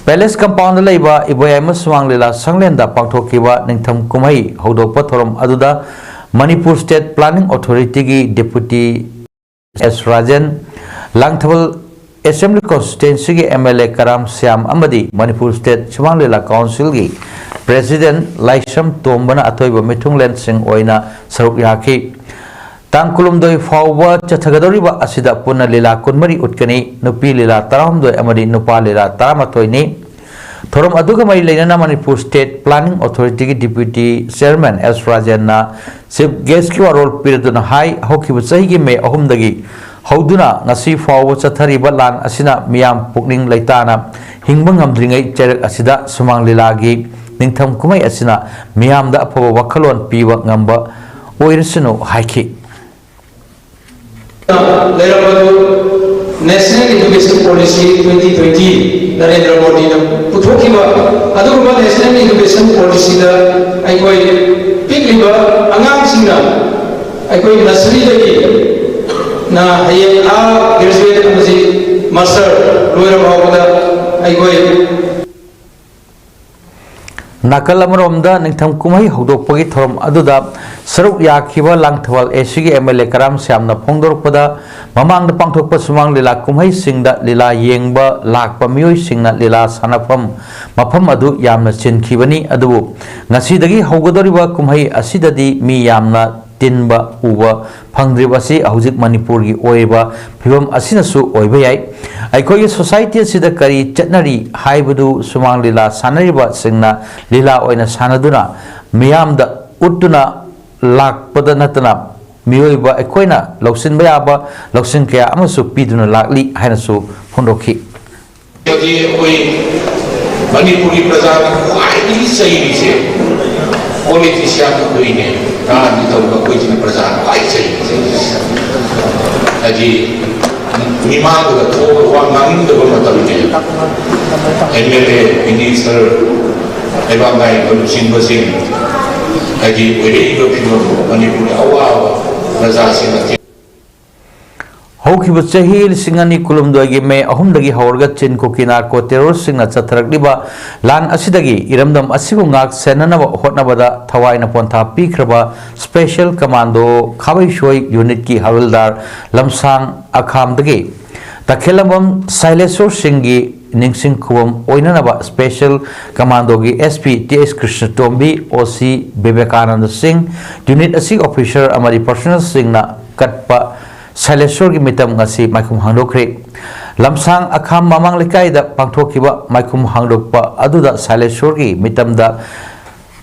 Palace compoundꯗ ꯂꯩꯕ ꯏꯕꯣꯌꯥꯏꯃ ꯁꯨꯃꯥꯡ ꯂꯤꯂꯥ ꯁꯪꯂꯦꯟꯗ ꯄꯥꯡꯊꯣꯛꯈꯤꯕ ꯅꯤꯡꯊꯝ ꯀꯨꯝꯍꯩ ꯍꯧꯗꯣꯛꯄ ꯊꯧꯔꯝ ꯑꯗꯨꯗ ꯃꯅꯤꯄꯨꯔ State Planning Authorityꯒꯤ Deputy ꯑꯦꯁ ꯔꯥꯖꯦꯟ, ꯂꯥꯡꯊꯕꯥꯜ Assembly Constituencyꯒꯤ MLA ꯀꯔꯥꯝ ꯁ꯭ꯌꯥꯝ ꯑꯃꯗꯤ ꯃꯅꯤꯄꯨꯔ State ꯁꯨꯃꯥꯡ ꯂꯤꯂꯥ Councilꯒꯤ President ꯂꯥꯏꯁ꯭ꯔꯝ ꯇꯣꯝꯕꯅ ꯑꯊꯣꯏꯕ ꯃꯤꯊꯨꯡꯂꯦꯟꯁꯤꯡ ꯑꯣꯏꯅ ꯁꯔꯨꯛ ꯌꯥꯈꯤ꯫ ꯇꯥꯡ ꯀꯨꯟꯍꯨꯝꯗꯣꯏ ꯐꯥꯎꯕ ꯆꯠꯊꯒꯗꯧꯔꯤꯕ ꯑꯁꯤꯗ ꯄꯨꯟꯅ ꯂꯤꯂꯥ ꯀꯨꯟꯃꯔꯤ ꯎꯠꯀꯅꯤ꯫ ꯅꯨꯄꯤ ꯂꯤꯂꯥ ꯇꯔꯥꯍꯨꯝꯗꯣꯏ ꯑꯃꯗꯤ ꯅꯨꯄꯥ ꯂꯤꯂꯥ ꯇꯔꯥꯃꯥꯊꯣꯏꯅꯤ꯫ ꯊꯧꯔꯝ ꯑꯗꯨꯒ ꯃꯔꯤ ꯂꯩꯅꯅ Manipur State Planning Authorityꯒꯤ Deputy Chairman ꯑꯦꯁ ꯔꯥꯖꯦꯟꯅ Chief Guestꯀꯤ ꯋꯥꯔꯣꯜ ꯄꯤꯔꯗꯨꯅ ꯍꯥꯏ, ꯍꯧꯈꯤꯕ ꯆꯍꯤꯒꯤ ꯃꯦ ꯑꯍꯨꯝꯗꯒꯤ ꯍꯧꯗꯨꯅ ꯉꯁꯤ ꯐꯥꯎꯕ ꯆꯠꯊꯔꯤꯕ ꯂꯥꯟ ꯑꯁꯤꯅ ꯃꯤꯌꯥꯝ ꯄꯨꯛꯅꯤꯡ ꯂꯩꯇꯥꯅ ꯍꯤꯡꯕ ꯉꯝꯗ꯭ꯔꯤꯉꯩ ꯆꯩꯔꯛ ꯑꯁꯤꯗ ꯁꯨꯃꯥꯡ ꯂꯤꯂꯥꯒꯤ ꯅꯤꯡꯊꯝ ꯀꯨꯝꯍꯩ ꯑꯁꯤꯅ ꯃꯤꯌꯥꯝꯗ ꯑꯐꯕ ꯋꯥꯈꯜꯂꯣꯟ ꯄꯤꯕ ꯉꯝꯕ ꯑꯣꯏꯔꯁꯅꯨ ꯍꯥꯏꯈꯤ꯫ ꯂꯩꯔꯝꯕꯗꯨ National Education Policy twenty twenty Narendra ꯃꯣꯗꯤꯅ ꯄꯨꯊꯣꯛꯈꯤꯕ ꯑꯗꯨꯒꯨꯝꯕ National Education Policyꯗ ꯑꯩꯈꯣꯏ ꯄꯤꯛꯂꯤꯕ ꯑꯉꯥꯡꯁꯤꯡꯅ ꯑꯩꯈꯣꯏ nurseryꯗꯒꯤ ꯅ ꯍꯌꯦꯡ ꯑꯥ graduate ꯑꯃꯗꯤ master ꯂꯣꯏꯔ ꯐꯥꯎꯕꯗ ꯑꯩꯈꯣꯏ ꯅꯥꯀꯜ ꯑꯃꯔꯣꯝꯗ ꯅꯤꯡꯊꯝ ꯀꯨꯝꯍꯩ ꯍꯧꯗꯣꯛꯄꯒꯤ ꯊꯧꯔꯝ ꯑꯗꯨꯗ ꯁꯔꯨꯛ ꯌꯥꯈꯤꯕ ꯂꯥꯡꯊꯕꯥꯜ ACꯒꯤ MLA ꯀꯔꯥꯝ ꯁ꯭ꯌꯥꯝꯅ ꯐꯣꯡꯗꯣꯔꯛꯄꯗ, ꯃꯃꯥꯡꯗ ꯄꯥꯡꯊꯣꯛꯄ ꯁꯨꯃꯥꯡ ꯂꯤꯂꯥ ꯀꯨꯝꯍꯩꯁꯤꯡꯗ ꯂꯤꯂꯥ ꯌꯦꯡꯕ ꯂꯥꯛꯄ ꯃꯤꯑꯣꯏꯁꯤꯡꯅ ꯂꯤꯂꯥ ꯁꯥꯟꯅꯐꯝ ꯃꯐꯝ ꯑꯗꯨ ꯌꯥꯝꯅ ꯆꯤꯟꯈꯤꯕꯅꯤ, ꯑꯗꯨꯕꯨ ꯉꯁꯤꯗꯒꯤ ꯍꯧꯒꯗꯧꯔꯤꯕ ꯀꯨꯝꯍꯩ ꯑꯁꯤꯗꯗꯤ ꯃꯤ ꯌꯥꯝꯅ ꯇꯤꯟꯕ ꯎꯕ ꯐꯪꯗ꯭ꯔꯤꯕ ꯑꯁꯤ ꯍꯧꯖꯤꯛ ꯃꯅꯤꯄꯨꯔꯒꯤ ꯑꯣꯏꯔꯤꯕ ꯐꯤꯕꯝ ꯑꯁꯤꯅꯁꯨ ꯑꯣꯏꯕ ꯌꯥꯏ꯫ ꯑꯩꯈꯣꯏꯒꯤ society ꯑꯁꯤꯗ ꯀꯔꯤ ꯆꯠꯅꯔꯤ ꯍꯥꯏꯕꯗꯨ ꯁꯨꯃꯥꯡ ꯂꯤꯂꯥ ꯁꯥꯟꯅꯔꯤꯕꯁꯤꯡꯅ ꯂꯤꯂꯥ ꯑꯣꯏꯅ ꯁꯥꯟꯅꯗꯨꯅ ꯃꯤꯌꯥꯝꯗ ꯎꯠꯇꯨꯅ ꯂꯥꯛꯄꯗ ꯅꯠꯇꯅ, ꯃꯤꯑꯣꯏꯕ ꯑꯩꯈꯣꯏꯅ ꯂꯧꯁꯤꯟꯕ ꯌꯥꯕ ꯂꯧꯁꯤꯡ ꯀꯌꯥ ꯑꯃꯁꯨ ꯄꯤꯗꯨꯅ ꯂꯥꯛꯂꯤ ꯍꯥꯏꯅꯁꯨ ꯐꯣꯡꯗꯣꯛꯈꯤ꯫ ꯍꯧꯖꯤꯛ ꯑꯩꯈꯣꯏ ꯃꯅꯤꯄꯨꯔꯒꯤ ꯄ꯭ꯔꯖꯥꯅ ꯈ꯭ꯋꯥꯏꯗꯒꯤ ꯆꯩꯔꯤꯁꯦ politician ꯑꯩꯈꯣꯏꯅꯦ꯫ ꯔꯥꯖꯅꯤꯇꯤ ꯇꯧꯕ ꯑꯩꯈꯣꯏꯁꯤꯅ ꯄ꯭ꯔꯖꯥꯅ ꯈ꯭ꯋꯥꯏ ꯆꯩꯔꯤꯁꯦ꯫ ꯍꯥꯏꯗꯤ ꯃꯤꯃꯥꯡꯗꯨꯗ ꯊꯣꯛꯑꯒ ꯋꯥ ꯉꯥꯡꯅꯤꯡꯗꯕ ꯃꯇꯝꯅꯤ꯫ ꯑꯦꯝ ꯑꯦꯜ ꯑꯦ, ꯃꯤꯅꯤꯁꯇꯔ, ꯂꯩꯕꯥꯛ ꯅꯥꯏꯕ ꯂꯨꯆꯤꯡꯕꯁꯤꯡ, ꯍꯥꯏꯗꯤ ꯑꯣꯏꯔꯛꯏꯕ ꯐꯤꯕꯝ ꯃꯅꯤꯄꯨꯔꯒꯤ ꯑꯋꯥꯕ ꯄ꯭ꯔꯖꯥꯁꯤꯡꯅ ꯍꯧꯈꯤꯕ ꯆꯍꯤ ꯂꯤꯁꯤꯡ ꯑꯅꯤ ꯀꯨꯟꯍꯨꯝꯗꯣꯏꯒꯤ ꯃꯦ ꯑꯍꯨꯝꯗꯒꯤ ꯍꯧꯔꯒ ꯆꯤꯟ ꯀꯨꯀꯤ ꯅꯥꯔꯀꯣ ꯇꯦꯔꯣꯔꯁꯤꯡꯅ ꯆꯠꯊꯔꯛꯂꯤꯕ ꯂꯥꯟ ꯑꯁꯤꯗꯒꯤ ꯏꯔꯝꯗꯝ ꯑꯁꯤꯕꯨ ꯉꯥꯛ ꯁꯦꯟꯅꯅꯕ ꯍꯣꯠꯅꯕꯗ ꯊꯋꯥꯏꯅ ꯄꯣꯟꯊꯥ ꯄꯤꯈ꯭ꯔꯕ ꯁ꯭ꯄꯦꯁꯦꯜ ꯀꯃꯥꯟꯗꯣ ꯈꯥꯕꯩꯁꯣꯏ ꯌꯨꯅꯤꯠꯀꯤ ꯍꯋꯜꯗꯥꯔ ꯂꯝꯁꯥꯡ ꯑꯈꯥꯝꯗꯒꯤ ꯇꯈꯦꯂꯝꯕꯝ ꯁꯥꯏꯂꯦꯁꯣꯔꯁꯤꯡꯒꯤ ꯅꯤꯡꯁꯤꯡ ꯈꯨꯕꯝ ꯑꯣꯏꯅꯅꯕ ꯁ꯭ꯄꯦꯁꯦꯜ ꯀꯃꯥꯟꯗꯣꯒꯤ ꯑꯦꯁ ꯄꯤ ꯇꯤ ꯑꯦꯁ ꯀ꯭ꯔꯤꯁꯅꯇꯣꯝꯕꯤ, ꯑꯣ ꯁꯤ ꯕꯤꯕꯦꯀꯥꯅꯟꯗ ꯁꯤꯡ, ꯌꯨꯅꯤꯠ ꯑꯁꯤꯒꯤ ꯑꯣꯐꯤꯁꯔ ꯑꯃꯗꯤ ꯄꯔꯁꯣꯅꯦꯜꯁꯤꯡꯅ ꯀꯠꯄ ꯁꯥꯏꯂꯦꯁꯣꯔꯒꯤ ꯃꯤꯇꯝ ꯉꯁꯤ ꯃꯥꯏꯈꯨꯝ ꯍꯥꯡꯗꯣꯛꯈ꯭ꯔꯦ꯫ ꯂꯝꯁꯥꯡ ꯑꯈꯥꯝ ꯃꯃꯥꯡ ꯂꯩꯀꯥꯏꯗ ꯄꯥꯡꯊꯣꯛꯈꯤꯕ ꯃꯥꯏꯈꯨꯝ ꯍꯥꯡꯗꯣꯛꯄ ꯑꯗꯨꯗ ꯁꯥꯏꯂꯦꯁꯣꯔꯒꯤ ꯃꯤꯇꯝꯗ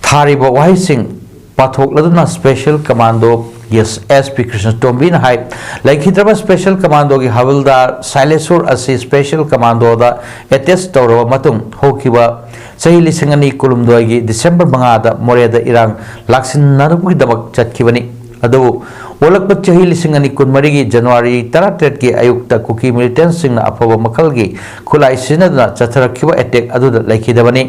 ꯊꯥꯔꯤꯕ ꯋꯥꯍꯩꯁꯤꯡ ꯄꯥꯊꯣꯛꯂꯗꯨꯅ ꯁ꯭ꯄꯦꯁꯦꯜ ꯀꯃꯥꯟꯗꯣꯒꯤ ꯑꯦꯁ ꯄꯤ ꯀ꯭ꯔꯤꯁꯅꯇꯣꯝꯕꯤꯅ ꯍꯥꯏ, ꯂꯩꯈꯤꯗ꯭ꯔꯕ ꯁ꯭ꯄꯦꯁꯦꯜ ꯀꯃꯥꯟꯗꯣꯒꯤ ꯍꯋꯜꯗꯥꯔ ꯁꯥꯏꯂꯦꯁꯣꯔ ꯑꯁꯤ ꯁ꯭ꯄꯦꯁꯦꯜ ꯀꯃꯥꯟꯗꯣꯗ ꯑꯦꯇꯦꯆ ꯇꯧꯔꯕ ꯃꯇꯨꯡ ꯍꯧꯈꯤꯕ ꯆꯍꯤ ꯂꯤꯁꯤꯡ ꯑꯅꯤ ꯀꯨꯟꯍꯨꯝꯗꯣꯏꯒꯤ ꯗꯤꯁꯦꯝꯕꯔ ꯃꯉꯥꯗ ꯃꯣꯔꯦꯗ ꯏꯔꯥꯡ ꯂꯥꯛꯁꯤꯟꯅꯕꯒꯤꯗꯃꯛ ꯆꯠꯈꯤꯕꯅꯤ꯫ ꯑꯗꯨꯕꯨ ꯑꯣꯜꯂꯛꯄ ꯆꯍꯤ ꯂꯤꯁꯤꯡ ꯑꯅꯤ ꯀꯨꯟꯃꯔꯤꯒꯤ ꯖꯅꯋꯥꯔꯤ ꯇꯔꯥꯇꯔꯦꯠꯀꯤ ꯑꯌꯨꯛꯇ ꯀꯨꯀꯤ ꯃꯤꯂꯤꯇꯦꯟꯁꯤꯡꯅ ꯑꯐꯕ ꯃꯈꯜꯒꯤ ꯈꯨꯠꯂꯥꯏ ꯁꯤꯖꯤꯟꯅꯗꯨꯅ ꯆꯠꯊꯔꯛꯈꯤꯕ ꯑꯦꯇꯦꯛ ꯑꯗꯨꯗ ꯂꯩꯈꯤꯗꯕꯅꯤ꯫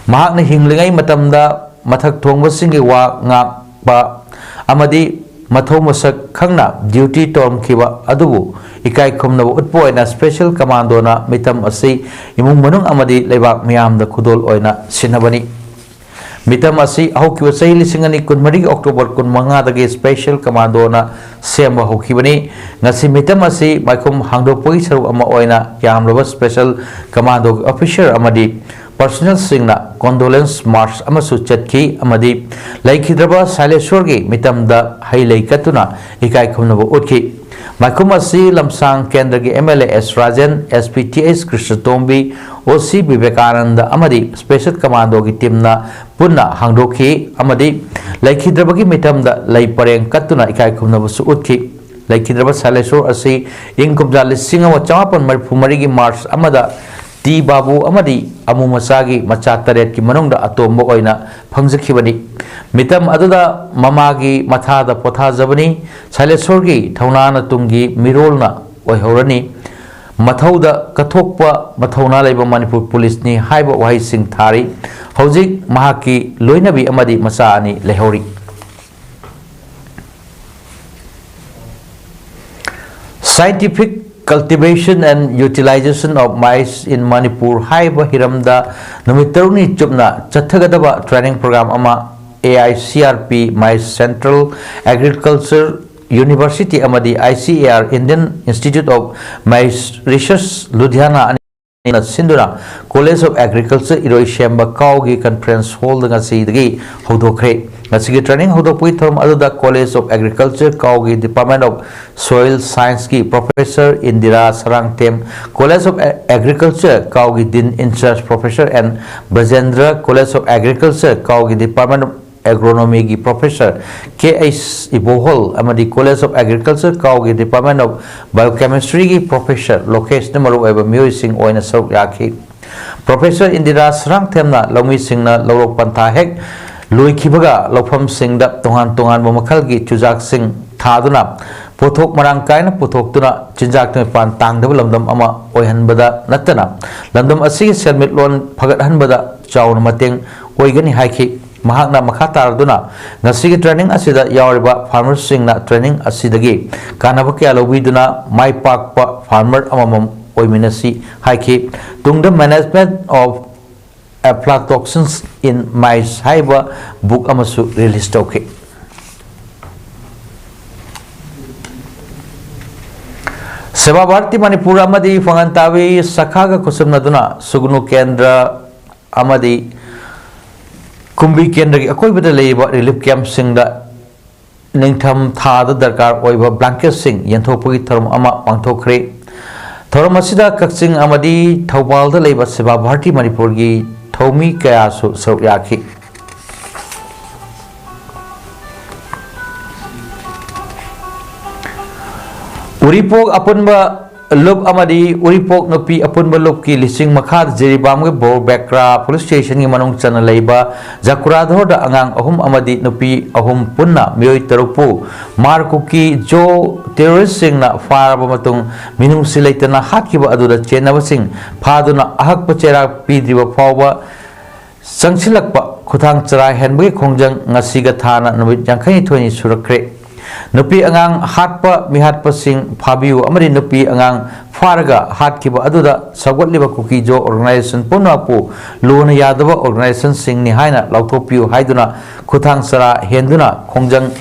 ꯃꯍꯥꯛꯅ ꯍꯤꯡꯂꯤꯉꯩ ꯃꯇꯝꯗ ꯃꯊꯛ ꯊꯣꯡꯕꯁꯤꯡꯒꯤ ꯋꯥ ꯉꯥꯛꯄ ꯑꯃꯗꯤ ꯃꯊꯧ ꯃꯁꯛ ꯈꯪꯅ ꯗ꯭ꯌꯨꯇꯤ ꯇꯧꯔꯝꯈꯤꯕ ꯑꯗꯨꯕꯨ ꯏꯀꯥꯏ ꯈꯨꯝꯅꯕ ꯎꯠꯄ ꯑꯣꯏꯅ ꯁ꯭ꯄꯦꯁꯦꯜ ꯀꯃꯥꯟꯗꯣꯅ ꯃꯤꯇꯝ ꯑꯁꯤ ꯏꯃꯨꯡ ꯃꯅꯨꯡ ꯑꯃꯗꯤ ꯂꯩꯕꯥꯛ ꯃꯤꯌꯥꯝꯗ ꯈꯨꯗꯣꯜ ꯑꯣꯏꯅ ꯁꯤꯟꯅꯕꯅꯤ꯫ ꯃꯤꯇꯝ ꯑꯁꯤ ꯍꯧꯈꯤꯕ ꯆꯍꯤ ꯂꯤꯁꯤꯡ ꯑꯅꯤ ꯀꯨꯟꯃꯔꯤꯒꯤ ꯑꯣꯛꯇꯣꯕꯔ ꯀꯨꯟꯃꯉꯥꯗꯒꯤ ꯁ꯭ꯄꯦꯁꯦꯜ ꯀꯃꯥꯟꯗꯣꯅ ꯁꯦꯝꯕ ꯍꯧꯈꯤꯕꯅꯤ꯫ ꯉꯁꯤ ꯃꯤꯇꯝ ꯑꯁꯤ ꯃꯥꯏꯈꯨꯝ ꯍꯥꯡꯗꯣꯛꯄꯒꯤ ꯁꯔꯨꯛ ꯑꯃ ꯑꯣꯏꯅ ꯌꯥꯝꯂꯕ ꯁ꯭ꯄꯦꯁꯦꯜ ꯀꯃꯥꯟꯗꯣꯒꯤ ꯑꯣꯐꯤꯁꯔ ꯑꯃꯗꯤ ꯄꯔꯁꯣꯅꯦꯜꯁꯤꯡꯅ ꯀꯣꯟꯗꯣꯂꯦꯟꯁ ꯃꯥꯔꯆ ꯑꯃꯁꯨ ꯆꯠꯈꯤ ꯑꯃꯗꯤ ꯂꯩꯈꯤꯗ꯭ꯔꯕ ꯁꯥꯏꯂꯦꯁꯣꯔꯒꯤ ꯃꯤꯇꯝꯗ ꯍꯩ ꯂꯩ ꯀꯠꯇꯨꯅ ꯏꯀꯥꯏ ꯈꯨꯝꯅꯕ ꯎꯠꯈꯤ꯫ ꯃꯥꯏꯈꯨꯝ ꯑꯁꯤ ꯂꯝꯁꯥꯡ ꯀꯦꯟꯗ꯭ꯔꯒꯤ M L A S Rajen, S P T H Krishnatombi, O C Vivekananda ꯑꯃꯗꯤ ꯁ꯭ꯄꯦꯁꯦꯜ ꯀꯃꯥꯟꯗꯣꯒꯤ ꯇꯤꯝꯅ ꯄꯨꯟꯅ ꯍꯥꯡꯗꯣꯛꯈꯤ ꯑꯃꯗꯤ ꯂꯩꯈꯤꯗ꯭ꯔꯕꯒꯤ ꯃꯤꯇꯝꯗ ꯂꯩ ꯄꯔꯦꯡ ꯀꯠꯇꯨꯅ ꯏꯀꯥꯏ ꯈꯨꯝꯅꯕꯁꯨ ꯎꯠꯈꯤ꯫ ꯂꯩꯈꯤꯗ꯭ꯔꯕ ꯁꯥꯏꯂꯦꯁꯣꯔ ꯑꯁꯤ ꯏꯪ ꯀꯨꯝꯖꯥ ꯂꯤꯁꯤꯡ ꯑꯃ ꯆꯃꯥꯄꯟ ꯃꯔꯤꯐꯨ ꯃꯔꯤꯒꯤ ꯃꯥꯔꯆ ꯑꯃꯗ ꯇꯤ ꯕꯥꯕꯨ ꯑꯃꯗꯤ ꯑꯃꯨ ꯃꯆꯥꯒꯤ ꯃꯆꯥ ꯇꯔꯦꯠꯀꯤ ꯃꯅꯨꯡꯗ ꯑꯇꯣꯝꯕ ꯑꯣꯏꯅ ꯐꯪꯖꯈꯤꯕꯅꯤ꯫ ꯃꯤꯇꯝ ꯑꯗꯨꯗ ꯃꯃꯥꯒꯤ ꯃꯊꯥꯗ ꯄꯣꯊꯥꯖꯕꯅꯤ꯫ ꯁꯥꯏꯂꯦꯁꯣꯔꯒꯤ ꯊꯧꯅꯥꯅ ꯇꯨꯡꯒꯤ ꯃꯤꯔꯣꯜꯅ ꯑꯣꯏꯍꯧꯔꯅꯤ꯫ ꯃꯊꯧꯗ ꯀꯠꯊꯣꯛꯄ ꯃꯊꯧꯅꯥ ꯂꯩꯕ ꯃꯅꯤꯄꯨꯔ ꯄꯨꯂꯤꯁꯅꯤ ꯍꯥꯏꯕ ꯋꯥꯍꯩꯁꯤꯡ ꯊꯥꯔꯤ꯫ ꯍꯧꯖꯤꯛ ꯃꯍꯥꯛꯀꯤ ꯂꯣꯏꯅꯕꯤ ꯑꯃꯗꯤ ꯃꯆꯥ ꯑꯅꯤ ꯂꯩꯍꯧꯔꯤ꯫ Scientific cultivation and utilization of maize in Manipur ꯍꯥꯏꯕ ꯍꯤꯔꯝꯗ ꯅꯨꯃꯤꯠ ꯇꯔꯨꯛꯅꯤ ꯆꯨꯞꯅ ꯆꯠꯊꯒꯗꯕ training program ꯑꯃ A I C R P, Maize Central Agriculture University ꯑꯃꯗꯤ I C A R, Indian Institute of Maize Research, Ludhiana ꯑꯅꯤꯅ ꯁꯤꯟꯗꯨꯅ College of Agriculture ꯏꯔꯣꯏꯁꯦꯝꯕ ꯀꯥꯎꯒꯤ conference hall ꯗ ꯉꯁꯤꯗꯒꯤ ꯍꯧꯗꯣꯛꯈ꯭ꯔꯦ꯫ ꯉꯁꯤꯒꯤ training ꯍꯧꯗꯣꯛꯄꯒꯤ ꯊꯧꯔꯝ ꯑꯗꯨꯗ College of Agriculture ꯀꯥꯎꯒꯤ Department of Soil Science ꯀꯤ Professor Indira Sarangthem, College of Agriculture ꯀꯥꯎꯒꯤ Dean in Charge Professor N ꯕ꯭ꯔꯖꯦꯟꯗ꯭ꯔ, College of Agriculture ꯀꯥꯎꯒꯤ Department of Agronomy ꯒꯤ Professor K H ꯏꯕꯣꯍꯣꯜ ꯑꯃꯗꯤ College of Agriculture ꯀꯥꯎꯒꯤ Department of Biochemistry ꯒꯤ Professor ꯂꯣꯀꯦꯁꯅ ꯃꯔꯨꯑꯣꯏꯕ ꯃꯤꯑꯣꯏꯁꯤꯡ ꯑꯣꯏꯅ ꯁꯔꯨꯛ ꯌꯥꯈꯤ꯫ Professor Indira ꯁꯔꯥꯡꯊꯦꯝꯅ ꯂꯧꯃꯤꯁꯤꯡꯅ ꯂꯧꯔꯣꯛ ꯄꯟꯊꯥ ꯍꯦꯛ ꯂꯣꯏꯈꯤꯕꯒ ꯂꯧꯐꯝꯁꯤꯡꯗ ꯇꯣꯉꯥꯟ ꯇꯣꯉꯥꯟꯕ ꯃꯈꯜꯒꯤ ꯆꯨꯖꯥꯛꯁꯤꯡ ꯊꯥꯗꯨꯅ ꯄꯣꯠꯊꯣꯛ ꯃꯔꯥꯡ ꯀꯥꯏꯅ ꯄꯨꯊꯣꯛꯇꯨꯅ ꯆꯤꯟꯖꯥꯛꯇ ꯃꯄꯥꯟ ꯇꯥꯡꯗꯕ ꯂꯝꯗꯝ ꯑꯃ ꯑꯣꯏꯍꯟꯕꯗ ꯅꯠꯇꯅ ꯂꯝꯗꯝ ꯑꯁꯤꯒꯤ ꯁꯦꯟꯃꯤꯠꯂꯣꯟ ꯐꯒꯠꯍꯟꯕꯗ ꯆꯥꯎꯅ ꯃꯇꯦꯡ ꯑꯣꯏꯒꯅꯤ ꯍꯥꯏꯈꯤ꯫ ꯃꯍꯥꯛꯅ ꯃꯈꯥ ꯇꯥꯔꯗꯨꯅ ꯉꯁꯤꯒꯤ training ꯑꯁꯤꯗ ꯌꯥꯎꯔꯤꯕ farmer ꯁꯤꯡꯅ training ꯑꯁꯤꯗꯒꯤ ꯀꯥꯟꯅꯕ ꯀꯌꯥ ꯂꯧꯕꯤꯗꯨꯅ ꯃꯥꯏ ꯄꯥꯛꯄ farmer ꯑꯃꯃꯝ ꯑꯣꯏꯃꯤꯟꯅꯁꯤ ꯍꯥꯏꯈꯤ꯫ ꯇꯨꯡꯗ Management of Aflatoxins in Maize ꯍꯥꯏꯕ book ꯑꯃꯁꯨ release ꯇꯧꯈꯤ꯫ ꯁꯦꯕꯥ ꯚꯥꯔꯇꯤ ꯃꯅꯤꯄꯨꯔ ꯑꯃꯗꯤ ꯄꯥꯉꯟ ꯇꯥꯕꯤ ꯁꯥꯈꯥꯒ ꯈꯨꯠꯁꯝꯅꯗꯨꯅ ꯁꯨꯒꯅꯨ ꯀꯦꯟꯗ꯭ꯔ ꯑꯃꯗꯤ ꯀꯨꯝꯕꯤ ꯀꯦꯟꯗ꯭ꯔꯒꯤ ꯑꯀꯣꯏꯕꯗ ꯂꯩꯔꯤꯕ relief camp ꯁꯤꯡꯗ ꯅꯤꯡꯊꯝ ꯊꯥꯗ ꯗꯔꯀꯥꯔ ꯑꯣꯏꯕ blanket ꯁꯤꯡ ꯌꯦꯟꯊꯣꯛꯄꯒꯤ ꯊꯧꯔꯝ ꯑꯃ ꯄꯥꯡꯊꯣꯛꯈ꯭ꯔꯦ꯫ ꯊꯧꯔꯝ ꯑꯁꯤꯗ ꯀꯛꯆꯤꯡ ꯑꯃꯗꯤ ꯊꯧꯕꯥꯜꯗ ꯂꯩꯕ ꯁꯦꯕꯥ ꯚꯥꯔꯇꯤ ꯃꯅꯤꯄꯨꯔꯒꯤ ꯊꯧꯃꯤ ꯀꯌꯥꯁꯨ ꯁꯔꯨꯛ ꯌꯥꯈꯤ꯫ ꯎꯔꯤꯄꯣꯛ ꯑꯄꯨꯟꯕ ꯂꯨꯞ ꯑꯃꯗꯤ ꯎꯔꯤꯄꯣꯛ ꯅꯨꯄꯤ ꯑꯄꯨꯟꯕ ꯂꯨꯞꯀꯤ ꯂꯤꯁꯤꯡ ꯃꯈꯥꯗ ꯖꯤꯔꯤꯕꯥꯝꯒꯤ ꯕꯣꯔꯕꯦꯀ꯭ꯔꯥ police station ꯒꯤ ꯃꯅꯨꯡ ꯆꯟꯅ ꯂꯩꯕ ꯖꯀꯨꯔꯥꯙꯣꯔꯗ ꯑꯉꯥꯡ ꯑꯍꯨꯝ ꯑꯃꯗꯤ ꯅꯨꯄꯤ ꯑꯍꯨꯝ ꯄꯨꯟꯅ ꯃꯤꯑꯣꯏ ꯇꯔꯨꯛꯄꯨ ꯃꯥꯔꯀꯨꯀꯤ ꯖꯣ ꯇꯦꯔꯣꯔꯤꯁꯁꯤꯡꯅ ꯐꯥꯔꯕ ꯃꯇꯨꯡ ꯃꯤꯅꯨꯡꯁꯤ ꯂꯩꯇꯅ ꯍꯥꯠꯈꯤꯕ ꯑꯗꯨꯗ ꯆꯦꯟꯅꯕꯁꯤꯡ ꯐꯥꯗꯨꯅ ꯑꯍꯛꯄ ꯆꯩꯔꯥꯛ ꯄꯤꯗ꯭ꯔꯤꯕ ꯐꯥꯎꯕ ꯆꯪꯁꯤꯜꯂꯛꯄ ꯈꯨꯊꯥꯡ ꯆꯔꯥ ꯍꯦꯟꯕꯒꯤ ꯈꯣꯡꯖꯪ ꯉꯁꯤꯒ ꯊꯥꯅ ꯅꯨꯃꯤꯠ ꯌꯥꯡꯈꯩꯅꯤꯊꯣꯏꯅꯤ ꯁꯨꯔꯛꯈ꯭ꯔꯦ꯫ ꯅꯨꯄꯤ ꯑꯉꯥꯡ ꯍꯥꯠꯄ ꯃꯤꯍꯥꯠꯄꯁꯤꯡ ꯐꯥꯕꯤꯌꯨ ꯑꯃꯗꯤ ꯅꯨꯄꯤ ꯑꯉꯥꯡ ꯐꯥꯔꯒ ꯍꯥꯠꯈꯤꯕ ꯑꯗꯨꯗ ꯁꯧꯒꯠꯂꯤꯕ ꯀꯨꯀꯤꯖꯣ organization ꯄꯨꯝꯅꯃꯛꯄꯨ ꯂꯨꯅ ꯌꯥꯗꯕ organizationꯁꯤꯡꯅꯤ ꯍꯥꯏꯅ ꯂꯥꯎꯊꯣꯛꯄꯤꯌꯨ ꯍꯥꯏꯗꯨꯅ ꯈꯨꯊꯥꯡ ꯆꯔꯥ ꯍꯦꯟꯗꯨꯅ ꯈꯣꯡꯖꯪ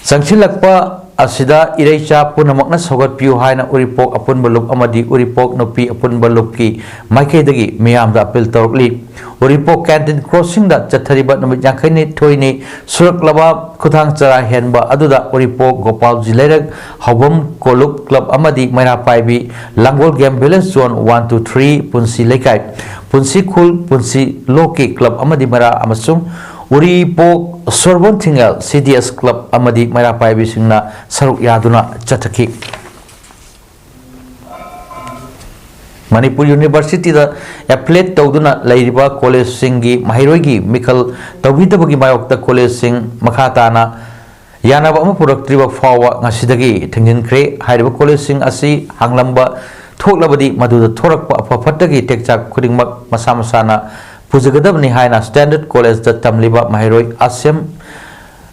ꯆꯪꯁꯤꯜꯂꯛꯄ ꯑꯁꯤꯗ ꯏꯔꯩꯆꯥ ꯄꯨꯝꯅꯃꯛꯅ ꯁꯧꯒꯠꯄꯤꯌꯨ ꯍꯥꯏꯅ ꯎꯔꯤꯄꯣꯛ ꯑꯄꯨꯟꯕ ꯂꯨꯞ ꯑꯃꯗꯤ ꯎꯔꯤꯄꯣꯛ ꯅꯨꯄꯤ ꯑꯄꯨꯟꯕ ꯂꯨꯞꯀꯤ ꯃꯥꯏꯀꯩꯗꯒꯤ ꯃꯤꯌꯥꯝꯗ appeal ꯇꯧꯔꯛꯂꯤ꯫ ꯎꯔꯤꯄꯣꯛ canteen crossingꯗ ꯆꯠꯊꯔꯤꯕ ꯅꯨꯃꯤꯠ ꯌꯥꯡꯈꯩꯅꯤꯊꯣꯏꯅꯤ ꯁꯨꯔꯛꯂꯕ ꯈꯨꯊꯥꯡ ꯆꯔꯥ ꯍꯦꯟꯕ ꯑꯗꯨꯗ ꯎꯔꯤꯄꯣꯛ ꯒꯣꯄꯥꯜꯖꯤ ꯂꯩꯔꯛ ꯍꯧꯕꯝ ꯀꯣꯂꯨꯞ club ꯑꯃꯗꯤ ꯃꯩꯔꯥ ꯄꯥꯏꯕꯤ ꯂꯥꯡꯒꯣꯜ game village zone one two three ꯄꯨꯟꯁꯤ ꯂꯩꯀꯥꯏ, ꯄꯨꯟꯁꯤ ꯈꯨꯜ, ꯄꯨꯟꯁꯤ ꯂꯣꯛꯀꯤ club ꯑꯃꯗꯤ ꯃꯩꯔꯥ ꯑꯃꯁꯨꯡ ꯎꯔꯤꯄꯣꯛ ꯁꯣꯔꯕꯣꯟ ꯊꯤꯡꯉꯦꯜ C D S club ꯑꯃꯗꯤ ꯃꯩꯔꯥ ꯄꯥꯏꯕꯤꯁꯤꯡꯅ ꯁꯔꯨꯛ ꯌꯥꯗꯨꯅ ꯆꯠꯊꯈꯤ꯫ ꯃꯅꯤꯄꯨꯔ ꯌꯨꯅꯤꯚꯔꯁꯤꯇꯤꯗ affiliate ꯇꯧꯗꯨꯅ ꯂꯩꯔꯤꯕ ꯀꯣꯂꯦꯖꯁꯤꯡꯒꯤ ꯃꯍꯩꯔꯣꯏꯒꯤ ꯃꯤꯈꯜ ꯇꯧꯕꯤꯗꯕꯒꯤ ꯃꯥꯌꯣꯛꯇ ꯀꯣꯂꯦꯖꯁꯤꯡ ꯃꯈꯥ ꯇꯥꯅ ꯌꯥꯅꯕ ꯑꯃ ꯄꯨꯔꯛꯇ꯭ꯔꯤꯕ ꯐꯥꯎꯕ ꯉꯁꯤꯗꯒꯤ ꯊꯤꯡꯖꯤꯟꯈ꯭ꯔꯦ꯫ ꯍꯥꯏꯔꯤꯕ ꯀꯣꯂꯦꯖꯁꯤꯡ ꯑꯁꯤ ꯍꯥꯡꯂꯝꯕ ꯊꯣꯛꯂꯕꯗꯤ ꯃꯗꯨꯗ ꯊꯣꯔꯛꯄ ꯑꯐ ꯐꯠꯇꯒꯤ ꯇꯦꯛꯆꯥꯛ ꯈꯨꯗꯤꯡꯃꯛ ꯃꯁꯥ ꯃꯁꯥꯅ ꯄꯨꯖꯒꯗꯕꯅꯤ ꯍꯥꯏꯅ Standard Collegeꯇ ꯇꯝꯂꯤꯕ ꯃꯍꯩꯔꯣꯏ ꯑꯁꯦꯝ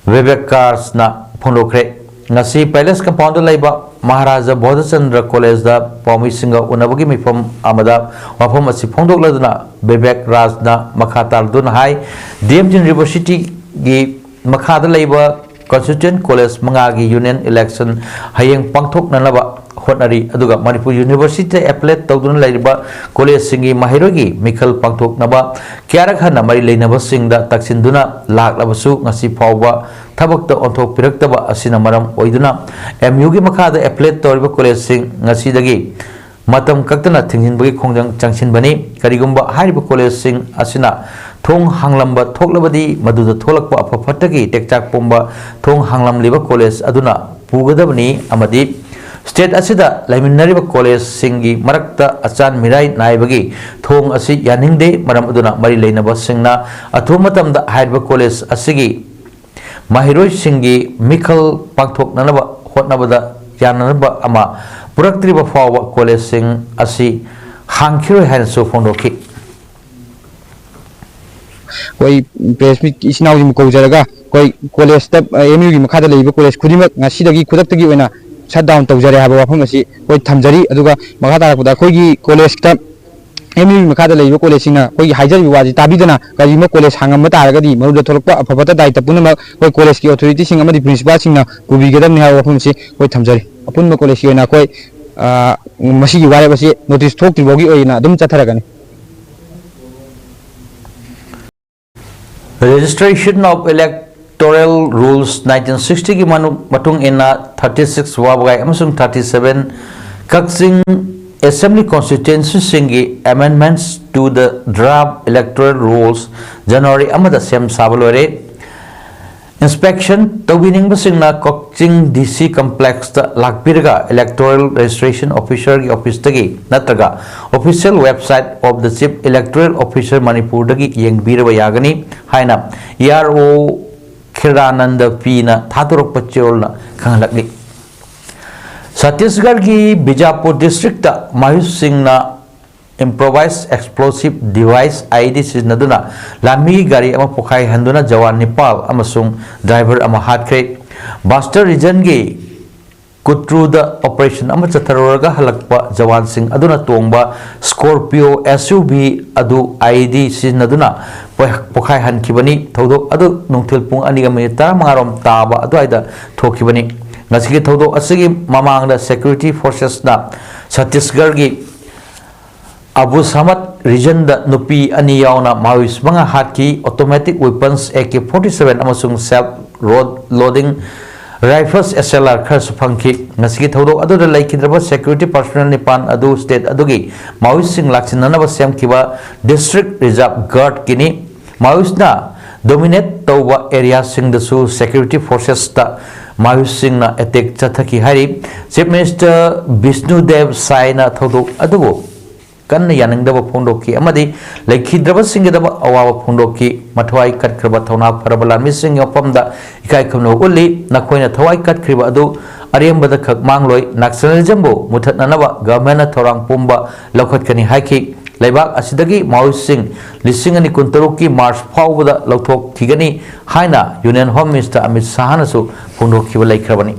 ꯕꯦꯕꯦꯛ ꯀꯥꯔꯁꯅ ꯐꯣꯡꯗꯣꯛꯈ꯭ꯔꯦ꯫ ꯉꯁꯤ Palace Compoundꯗ ꯂꯩꯕ ꯃꯍꯥꯔꯥꯖꯥ ꯕꯣꯙꯆꯟꯗ꯭ꯔ ꯀꯣꯂꯦꯖꯗ ꯄꯥꯎꯃꯤꯁꯤꯡꯒ ꯎꯅꯕꯒꯤ ꯃꯤꯐꯝ ꯑꯃꯗ ꯋꯥꯐꯝ ꯑꯁꯤ ꯐꯣꯡꯗꯣꯛꯂꯗꯨꯅ ꯕꯤꯕꯦꯛ ꯔꯥꯖꯅ ꯃꯈꯥ ꯇꯥꯔꯗꯨꯅ ꯍꯥꯏ, D M Universityꯒꯤ ꯃꯈꯥꯗ ꯂꯩꯕ constituent college ꯃꯉꯥꯒꯤ union election ꯍꯌꯦꯡ ꯄꯥꯡꯊꯣꯛꯅꯅꯕ ꯍꯣꯠꯅꯔꯤ꯫ ꯑꯗꯨꯒ ꯃꯅꯤꯄꯨꯔ Universityꯗ affiliate ꯇꯧꯗꯨꯅ ꯂꯩꯔꯤꯕ ꯀꯣꯂꯦꯖꯁꯤꯡꯒꯤ ꯃꯍꯩꯔꯣꯏꯒꯤ ꯃꯤꯈꯜ ꯄꯥꯡꯊꯣꯛꯅꯕ ꯀꯌꯥꯔꯛ ꯍꯟꯅ ꯃꯔꯤ ꯂꯩꯅꯕꯁꯤꯡꯗ ꯇꯛꯁꯤꯟꯗꯨꯅ ꯂꯥꯛꯂꯕꯁꯨ ꯉꯁꯤ ꯐꯥꯎꯕ ꯊꯕꯛꯇ ꯑꯣꯟꯊꯣꯛꯄꯤꯔꯛꯇꯕ ꯑꯁꯤꯅ ꯃꯔꯝ ꯑꯣꯏꯗꯨꯅ M Uꯒꯤ ꯃꯈꯥꯗ affiliate ꯇꯧꯔꯤꯕ ꯀꯣꯂꯦꯖꯁꯤꯡ ꯉꯁꯤꯗꯒꯤ ꯃꯇꯝ ꯀꯛꯇꯅ ꯊꯤꯡꯖꯤꯟꯕꯒꯤ ꯈꯣꯡꯖꯪ ꯆꯪꯁꯤꯟꯕꯅꯤ꯫ ꯀꯔꯤꯒꯨꯝꯕ ꯍꯥꯏꯔꯤꯕ ꯀꯣꯂꯦꯖꯁꯤꯡ ꯑꯁꯤꯅ ꯊꯣꯡ ꯍꯥꯡꯂꯝꯕ ꯊꯣꯛꯂꯕꯗꯤ ꯃꯗꯨꯗ ꯊꯣꯛꯂꯛꯄ ꯑꯐ ꯐꯠꯇꯒꯤ ꯇꯦꯛꯆꯥꯛ ꯄꯨꯝꯕ ꯊꯣꯡ ꯍꯥꯡꯂꯝꯂꯤꯕ ꯀꯣꯂꯦꯖ ꯑꯗꯨꯅ ꯄꯨꯒꯗꯕꯅꯤ ꯑꯃꯗꯤ state ꯑꯁꯤꯗ ꯂꯩꯃꯤꯟꯅꯔꯤꯕ ꯀꯣꯂꯦꯖꯁꯤꯡꯒꯤ ꯃꯔꯛꯇ ꯑꯆꯥꯟ ꯃꯤꯔꯥꯏ ꯅꯥꯏꯕꯒꯤ ꯊꯣꯡ ꯑꯁꯤ ꯌꯥꯅꯤꯡꯗꯦ꯫ ꯃꯔꯝ ꯑꯗꯨꯅ ꯃꯔꯤ ꯂꯩꯅꯕꯁꯤꯡꯅ ꯑꯊꯨꯕ ꯃꯇꯝꯗ ꯍꯥꯏꯔꯤꯕ ꯀꯣꯂꯦꯖ ꯑꯁꯤꯒꯤ ꯃꯍꯩꯔꯣꯏꯁꯤꯡꯒꯤ ꯃꯤꯈꯜ ꯄꯥꯡꯊꯣꯛꯅꯅꯕ ꯍꯣꯠꯅꯕꯗ ꯌꯥꯅꯅꯕ ꯑꯃ ꯄꯨꯔꯛꯇ꯭ꯔꯤꯕ ꯐꯥꯎꯕ ꯀꯣꯂꯦꯖꯁꯤꯡ ꯑꯁꯤ ꯍꯥꯡꯈꯤꯔꯣꯏ ꯍꯥꯏꯅꯁꯨ ꯐꯣꯡꯗꯣꯛꯈꯤ꯫ ꯑꯩꯈꯣꯏ ꯄ꯭ꯔꯦꯁ ꯃꯤꯠ ꯏꯆꯤꯟ ꯏꯅꯥꯎꯁꯤꯡꯕꯨ ꯀꯧꯖꯔꯒ ꯑꯩꯈꯣꯏ ꯀꯣꯂꯦꯖꯇ, ꯑꯦꯝ ꯌꯨꯒꯤ ꯃꯈꯥꯗ ꯂꯩꯔꯤꯕ ꯀꯣꯂꯦꯖ ꯈꯨꯗꯤꯡꯃꯛ ꯉꯁꯤꯗꯒꯤ ꯈꯨꯗꯛꯇꯒꯤ ꯑꯣꯏꯅ ꯁꯠ ꯗꯥꯎꯟ ꯇꯧꯖꯔꯦ ꯍꯥꯏꯕ ꯋꯥꯐꯝ ꯑꯁꯤ ꯑꯩꯈꯣꯏ ꯊꯝꯖꯔꯤ꯫ ꯑꯗꯨꯒ ꯃꯈꯥ ꯇꯥꯔꯛꯄꯗ ꯑꯩꯈꯣꯏꯒꯤ ꯀꯣꯂꯦꯖꯇ, ꯑꯦꯝ ꯌꯨꯒꯤ ꯃꯈꯥꯗ ꯂꯩꯔꯤꯕ ꯀꯣꯂꯦꯖꯁꯤꯡꯅ ꯑꯩꯈꯣꯏꯒꯤ ꯍꯥꯏꯖꯔꯤꯕ ꯋꯥꯁꯤ ꯇꯥꯕꯤꯗꯅ ꯀꯔꯤꯒꯨꯝꯕ ꯀꯣꯂꯦꯖ ꯍꯥꯡꯉꯝꯕ ꯇꯥꯔꯒꯗꯤ ꯃꯗꯨꯗ ꯊꯣꯛꯂꯛꯄ ꯑꯐ ꯐꯠꯇ ꯗꯥꯏꯇ ꯄꯨꯝꯅꯃꯛ ꯑꯩꯈꯣꯏ ꯀꯣꯂꯦꯖꯀꯤ ꯑꯣꯊꯣꯔꯤꯇꯤꯁꯤꯡ ꯑꯃꯗꯤ ꯄ꯭ꯔꯤꯟꯁꯤꯄꯥꯜꯁꯤꯡꯅ ꯄꯨꯕꯤꯒꯗꯕꯅꯤ ꯍꯥꯏꯕ ꯋꯥꯐꯝ ꯑꯁꯤ ꯑꯩꯈꯣꯏ ꯊꯝꯖꯔꯤ꯫ ꯑꯄꯨꯟꯕ ꯀꯣꯂꯦꯖꯀꯤ ꯑꯣꯏꯅ ꯑꯩꯈꯣꯏ, ꯑ, ꯃꯁꯤꯒꯤ ꯋꯥꯔꯦꯞ ꯑꯁꯤ ꯅꯣꯇꯤꯁ ꯊꯣꯛꯇ꯭ꯔꯤꯐꯥꯎꯒꯤ ꯑꯣꯏꯅ ꯑꯗꯨꯝ ꯆꯠꯊꯔꯒꯅꯤ꯫ Registration of Electoral Rules nineteen sixty ꯒꯤ ꯃꯅꯨꯡ-, ꯃꯇꯨꯡ ꯏꯟꯅ thirty six ꯋꯥꯕꯒꯥꯏ ꯑꯃꯁꯨꯡ thirty seven ꯀꯛꯆꯤꯡ Assembly Constituency ꯁꯤꯡꯒꯤ Amendments to the Draft Electoral Rules January ꯑꯃꯗ ꯁꯦꯝ ꯁꯥꯕ ꯂꯣꯏꯔꯦ꯫ Inspection ꯇꯧꯕꯤꯅꯤꯡꯕꯁꯤꯡꯅ ꯀꯛꯆꯤꯡ D C Complex ꯇ ꯂꯥꯛꯄꯤꯔꯒ Electoral Registration Officer ꯒꯤ office ꯇꯒꯤ ꯅꯠꯇ꯭ꯔꯒ official website of the Chief Electoral Officer Manipur ꯗꯒꯤ ꯌꯦꯡꯕꯤꯔꯕ ꯌꯥꯒꯅꯤ ꯍꯥꯏꯅ E R O ꯈꯤꯔꯥꯅꯟꯗ ꯄꯤꯅ ꯊꯥꯗꯣꯔꯛꯄ ꯆꯦꯔꯣꯜꯅ ꯈꯪꯍꯜꯂꯛꯂꯤ꯫ ꯆꯇꯤꯁꯒꯔꯒꯤ ꯕꯤꯖꯥꯄꯨꯔ district ꯇ ꯃꯍꯩꯔꯣꯏꯁꯤꯡꯅ improvised explosive device, I E D, ꯁꯤꯖꯤꯟꯅꯗꯨꯅ ꯂꯥꯟꯃꯤꯒꯤ ꯒꯥꯔꯤ ꯑꯃ ꯄꯣꯈꯥꯏꯍꯟꯗꯨꯅ ꯖꯋꯥꯟ ꯅꯤꯄꯥꯜ ꯑꯃꯁꯨꯡ driver ꯑꯃ ꯍꯥꯠꯈ꯭ꯔꯦ꯫ Bastar region ꯒꯤ ꯀꯨꯇ꯭ꯔꯨꯗ operation ꯑꯃ ꯆꯠꯊꯔꯨꯔꯒ ꯍꯜꯂꯛꯄ ꯖꯋꯥꯟꯁꯤꯡ ꯑꯗꯨꯅ ꯇꯣꯡꯕ Scorpio S U V ꯑꯗꯨ I E D ꯁꯤꯖꯤꯟꯅꯗꯨꯅ ꯄꯣꯏ-, ꯄꯣꯈꯥꯏꯍꯟꯈꯤꯕꯅꯤ꯫ ꯊꯧꯗꯣꯛ ꯑꯗꯨ ꯅꯨꯡꯊꯤꯜ ꯄꯨꯡ ꯑꯅꯤꯒ minute ꯇꯔꯥꯃꯉꯥ ꯔꯣꯝ ꯇꯥꯕ ꯑꯗꯨꯋꯥꯏꯗ ꯊꯣꯛꯈꯤꯕꯅꯤ꯫ ꯉꯁꯤꯒꯤ ꯊꯧꯗꯣꯛ ꯑꯁꯤꯒꯤ ꯃꯃꯥꯡꯗ security forces ꯅ ꯆꯇꯤꯁꯒꯔꯒꯤ ꯑꯕꯨ ꯁꯃꯗ region ꯗ ꯅꯨꯄꯤ ꯑꯅꯤ ꯌꯥꯎꯅ Maoist ꯃꯉꯥ ꯍꯥꯠꯈꯤ꯫ Automatic weapons A K forty seven ꯑꯃꯁꯨꯡ self load-, loading rifles S L R ꯈꯔꯁꯨ ꯐꯪꯈꯤ꯫ ꯉꯁꯤꯒꯤ ꯊꯧꯗꯣꯛ ꯑꯗꯨꯗ ꯂꯩꯈꯤꯗ꯭ꯔꯕ security personnel ꯅꯤꯄꯥꯟ ꯑꯗꯨ state ꯑꯗꯨꯒꯤ Maoist ꯁꯤꯡ ꯂꯥꯛꯁꯤꯟꯅꯅꯕ ꯁꯦꯝꯈꯤꯕ District Reserve Guard ꯀꯤꯅꯤ꯫ Maoist ꯅ dominate ꯇꯧꯕ area ꯁꯤꯡꯗꯁꯨ security forces ꯇ Maoist ꯁꯤꯡꯅ attack ꯆꯠꯊꯈꯤ ꯍꯥꯏꯔꯤ꯫ Chief Minister ꯕꯤꯁꯅꯨ ꯗꯦꯕ ꯁꯥꯏꯅ ꯊꯧꯗꯣꯛ ꯑꯗꯨꯕꯨ ꯀꯟꯅ ꯌꯥꯅꯤꯡꯗꯕ ꯐꯣꯡꯗꯣꯛꯈꯤ ꯑꯃꯗꯤ ꯂꯩꯈꯤꯗ꯭ꯔꯕꯁꯤꯡꯒꯤꯗꯃꯛ ꯑꯋꯥꯕ ꯐꯣꯡꯗꯣꯛꯈꯤ꯫ ꯃꯊ꯭ꯋꯥꯏ ꯀꯠꯈ꯭ꯔꯕ ꯊꯧꯅꯥ ꯐꯔꯕ ꯂꯥꯟꯃꯤꯁꯤꯡꯒꯤ ꯃꯐꯝꯗ ꯏꯀꯥꯏ ꯈꯨꯝꯅꯕ ꯎꯠꯂꯤ꯫ ꯅꯈꯣꯏꯅ ꯊꯋꯥꯏ ꯀꯠꯈ꯭ꯔꯤꯕ ꯑꯗꯨ ꯑꯔꯦꯝꯕꯗ ꯈꯛ ꯃꯥꯡꯂꯣꯏ, ꯅꯛꯁꯂꯤꯖꯝꯕꯨ ꯃꯨꯊꯠꯅꯅꯕ ꯒꯚꯔꯟꯃꯦꯟꯠꯅ ꯊꯧꯔꯥꯡ ꯄꯨꯝꯕ ꯂꯧꯈꯠꯀꯅꯤ ꯍꯥꯏꯈꯤ꯫ ꯂꯩꯕꯥꯛ ꯑꯁꯤꯗꯒꯤ ꯃꯥꯑꯣꯏꯁꯤꯡ ꯂꯤꯁꯤꯡ ꯑꯅꯤ ꯀꯨꯟꯇꯔꯨꯛꯀꯤ ꯃꯥꯔꯆ ꯐꯥꯎꯕꯗ ꯂꯧꯊꯣꯛꯈꯤꯒꯅꯤ ꯍꯥꯏꯅ ꯌꯨꯅꯤꯌꯟ ꯍꯣꯝ ꯃꯤꯅꯤꯁꯇꯔ ꯑꯃꯤꯠ ꯁꯥꯍꯅꯁꯨ ꯐꯣꯡꯗꯣꯛꯈꯤꯕ ꯂꯩꯈ꯭ꯔꯕꯅꯤ꯫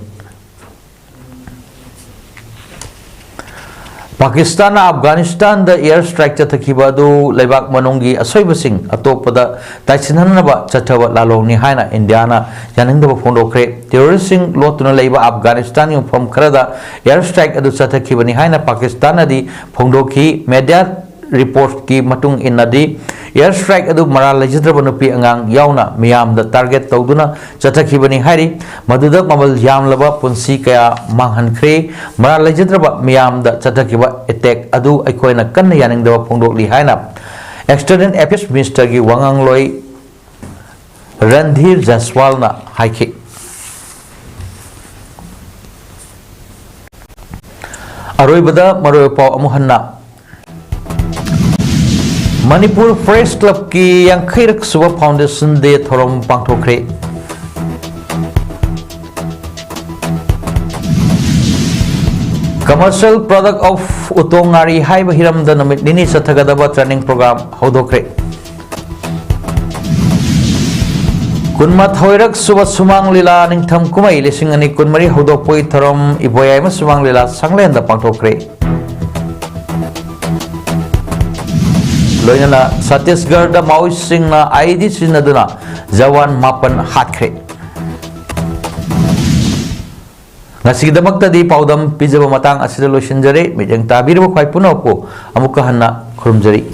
ꯄꯥꯀꯤꯁꯇꯥꯟꯅ ꯑꯐꯒꯥꯅꯤꯁꯇꯥꯟꯗ ꯑꯦꯌꯔ ꯁ꯭ꯇ꯭ꯔꯥꯏꯛ ꯆꯠꯊꯈꯤꯕ ꯑꯗꯨ ꯂꯩꯕꯥꯛ ꯃꯅꯨꯡꯒꯤ ꯑꯁꯣꯏꯕꯁꯤꯡ ꯑꯇꯣꯞꯄꯗ ꯇꯥꯏꯁꯤꯟꯍꯟꯅꯕ ꯆꯠꯊꯕ ꯂꯥꯂꯣꯡꯅꯤ ꯍꯥꯏꯅ ꯏꯟꯗꯤꯌꯥꯅ ꯌꯥꯅꯤꯡꯗꯕ ꯐꯣꯡꯗꯣꯛꯈ꯭ꯔꯦ꯫ ꯇꯦꯔꯣꯔꯤꯁ꯭ꯠꯁꯤꯡ ꯂꯣꯠꯇꯨꯅ ꯂꯩꯕ ꯑꯐꯒꯥꯅꯤꯁꯇꯥꯟꯒꯤ ꯃꯐꯝ ꯈꯔꯗ ꯑꯦꯌꯔ ꯁ꯭ꯇ꯭ꯔꯥꯏꯛ ꯑꯗꯨ ꯆꯠꯊꯈꯤꯕꯅꯤ ꯍꯥꯏꯅ ꯄꯥꯀꯤꯁꯇꯥꯟꯅꯗꯤ ꯐꯣꯡꯗꯣꯛꯈꯤ꯫ ꯃꯦꯗꯤꯌꯥ ꯔꯤꯄꯣꯔꯠꯀꯤ ꯃꯇꯨꯡ ꯏꯟꯅꯗꯤ, ꯑꯦꯌꯔ ꯁ꯭ꯇ꯭ꯔꯥꯏꯛ ꯑꯗꯨ ꯃꯔꯥꯜ ꯂꯩꯖꯗ꯭ꯔꯕ ꯅꯨꯄꯤ ꯑꯉꯥꯡ ꯌꯥꯎꯅ ꯃꯤꯌꯥꯝꯗ ꯇꯥꯔꯒꯦꯠ ꯇꯧꯗꯨꯅ ꯆꯠꯊꯈꯤꯕꯅꯤ ꯍꯥꯏꯔꯤ꯫ ꯃꯗꯨꯗ ꯃꯃꯜ ꯌꯥꯝꯂꯕ ꯄꯨꯟꯁꯤ ꯀꯌꯥ ꯃꯥꯡꯍꯟꯈ꯭ꯔꯦ꯫ ꯃꯔꯥꯜ ꯂꯩꯖꯗ꯭ꯔꯕ ꯃꯤꯌꯥꯝꯗ ꯆꯠꯊꯈꯤꯕ ꯑꯦꯇꯦꯛ ꯑꯗꯨ ꯑꯩꯈꯣꯏꯅ ꯀꯟꯅ ꯌꯥꯅꯤꯡꯗꯕ ꯐꯣꯡꯗꯣꯛꯂꯤ ꯍꯥꯏꯅ ꯑꯦꯛꯁꯇꯔꯅꯦꯜ ꯑꯦꯐꯤꯌꯔꯁ ꯃꯤꯅꯤꯁꯇꯔꯒꯤ ꯋꯥꯉꯥꯡꯂꯣꯏ ꯔꯟꯙꯤꯔ ꯖꯁꯋꯥꯜꯅ ꯍꯥꯏꯈꯤ꯫ ꯑꯔꯣꯏꯕꯗ ꯃꯔꯨꯑꯣꯏꯕ ꯄꯥꯎ ꯑꯃꯨꯛ ꯍꯟꯅ꯫ ꯃꯅꯤꯄꯨꯔ ꯄ꯭ꯔꯦꯁ ꯀ꯭ꯂꯕꯀꯤ ꯌꯥꯡꯈꯩꯔꯛ ꯁꯨꯕ ꯐꯥꯎꯟꯗꯦꯁꯟ ꯗꯦ ꯊꯧꯔꯝ ꯄꯥꯡꯊꯣꯛꯈ꯭ꯔꯦ꯫ Commercial product of ꯎꯇꯣꯡ ꯉꯥꯔꯤ ꯍꯥꯏꯕ ꯍꯤꯔꯝꯗ ꯅꯨꯃꯤꯠ ꯅꯤꯅꯤ ꯆꯠꯊꯒꯗꯕ training program ꯍꯧꯗꯣꯛꯈ꯭ꯔꯦ꯫ ꯀꯨꯟꯃꯥꯊꯣꯏꯔꯛ ꯁꯨꯕ ꯁꯨꯃꯥꯡ ꯂꯤꯂꯥ ꯅꯤꯡꯊꯝ ꯀꯨꯝꯍꯩ ꯂꯤꯁꯤꯡ ꯑꯅꯤ ꯀꯨꯟꯃꯔꯤ ꯍꯧꯗꯣꯛꯄꯒꯤ ꯊꯧꯔꯝ ꯏꯕꯣꯌꯥꯏꯃ ꯁꯨꯃꯥꯡ ꯂꯤꯂꯥ ꯁꯪꯂꯦꯟꯗ ꯄꯥꯡꯊꯣꯛꯈ꯭ꯔꯦ꯫ ꯂꯣꯏꯅꯅ ꯆꯠꯇꯤꯁꯒꯔꯗ ꯃꯥꯑꯣꯏꯁꯤꯡꯅ IED ꯁꯤꯖꯤꯟꯅꯗꯨꯅ ꯖꯋꯥꯟ ꯃꯥꯄꯟ ꯍꯥꯠꯈ꯭ꯔꯦ꯫ ꯉꯁꯤꯒꯤꯗꯃꯛꯇꯗꯤ ꯄꯥꯎꯗꯝ ꯄꯤꯖꯕ ꯃꯇꯥꯡ ꯑꯁꯤꯗ ꯂꯣꯏꯁꯤꯟꯖꯔꯦ꯫ ꯃꯤꯠꯌꯦꯡ ꯇꯥꯕꯤꯔꯤꯕ ꯈ꯭ꯋꯥꯏ ꯄꯨꯝꯅꯃꯛꯄꯨ ꯑꯃꯨꯛꯀ ꯍꯟꯅ ꯈꯨꯔꯨꯝꯖꯔꯤ꯫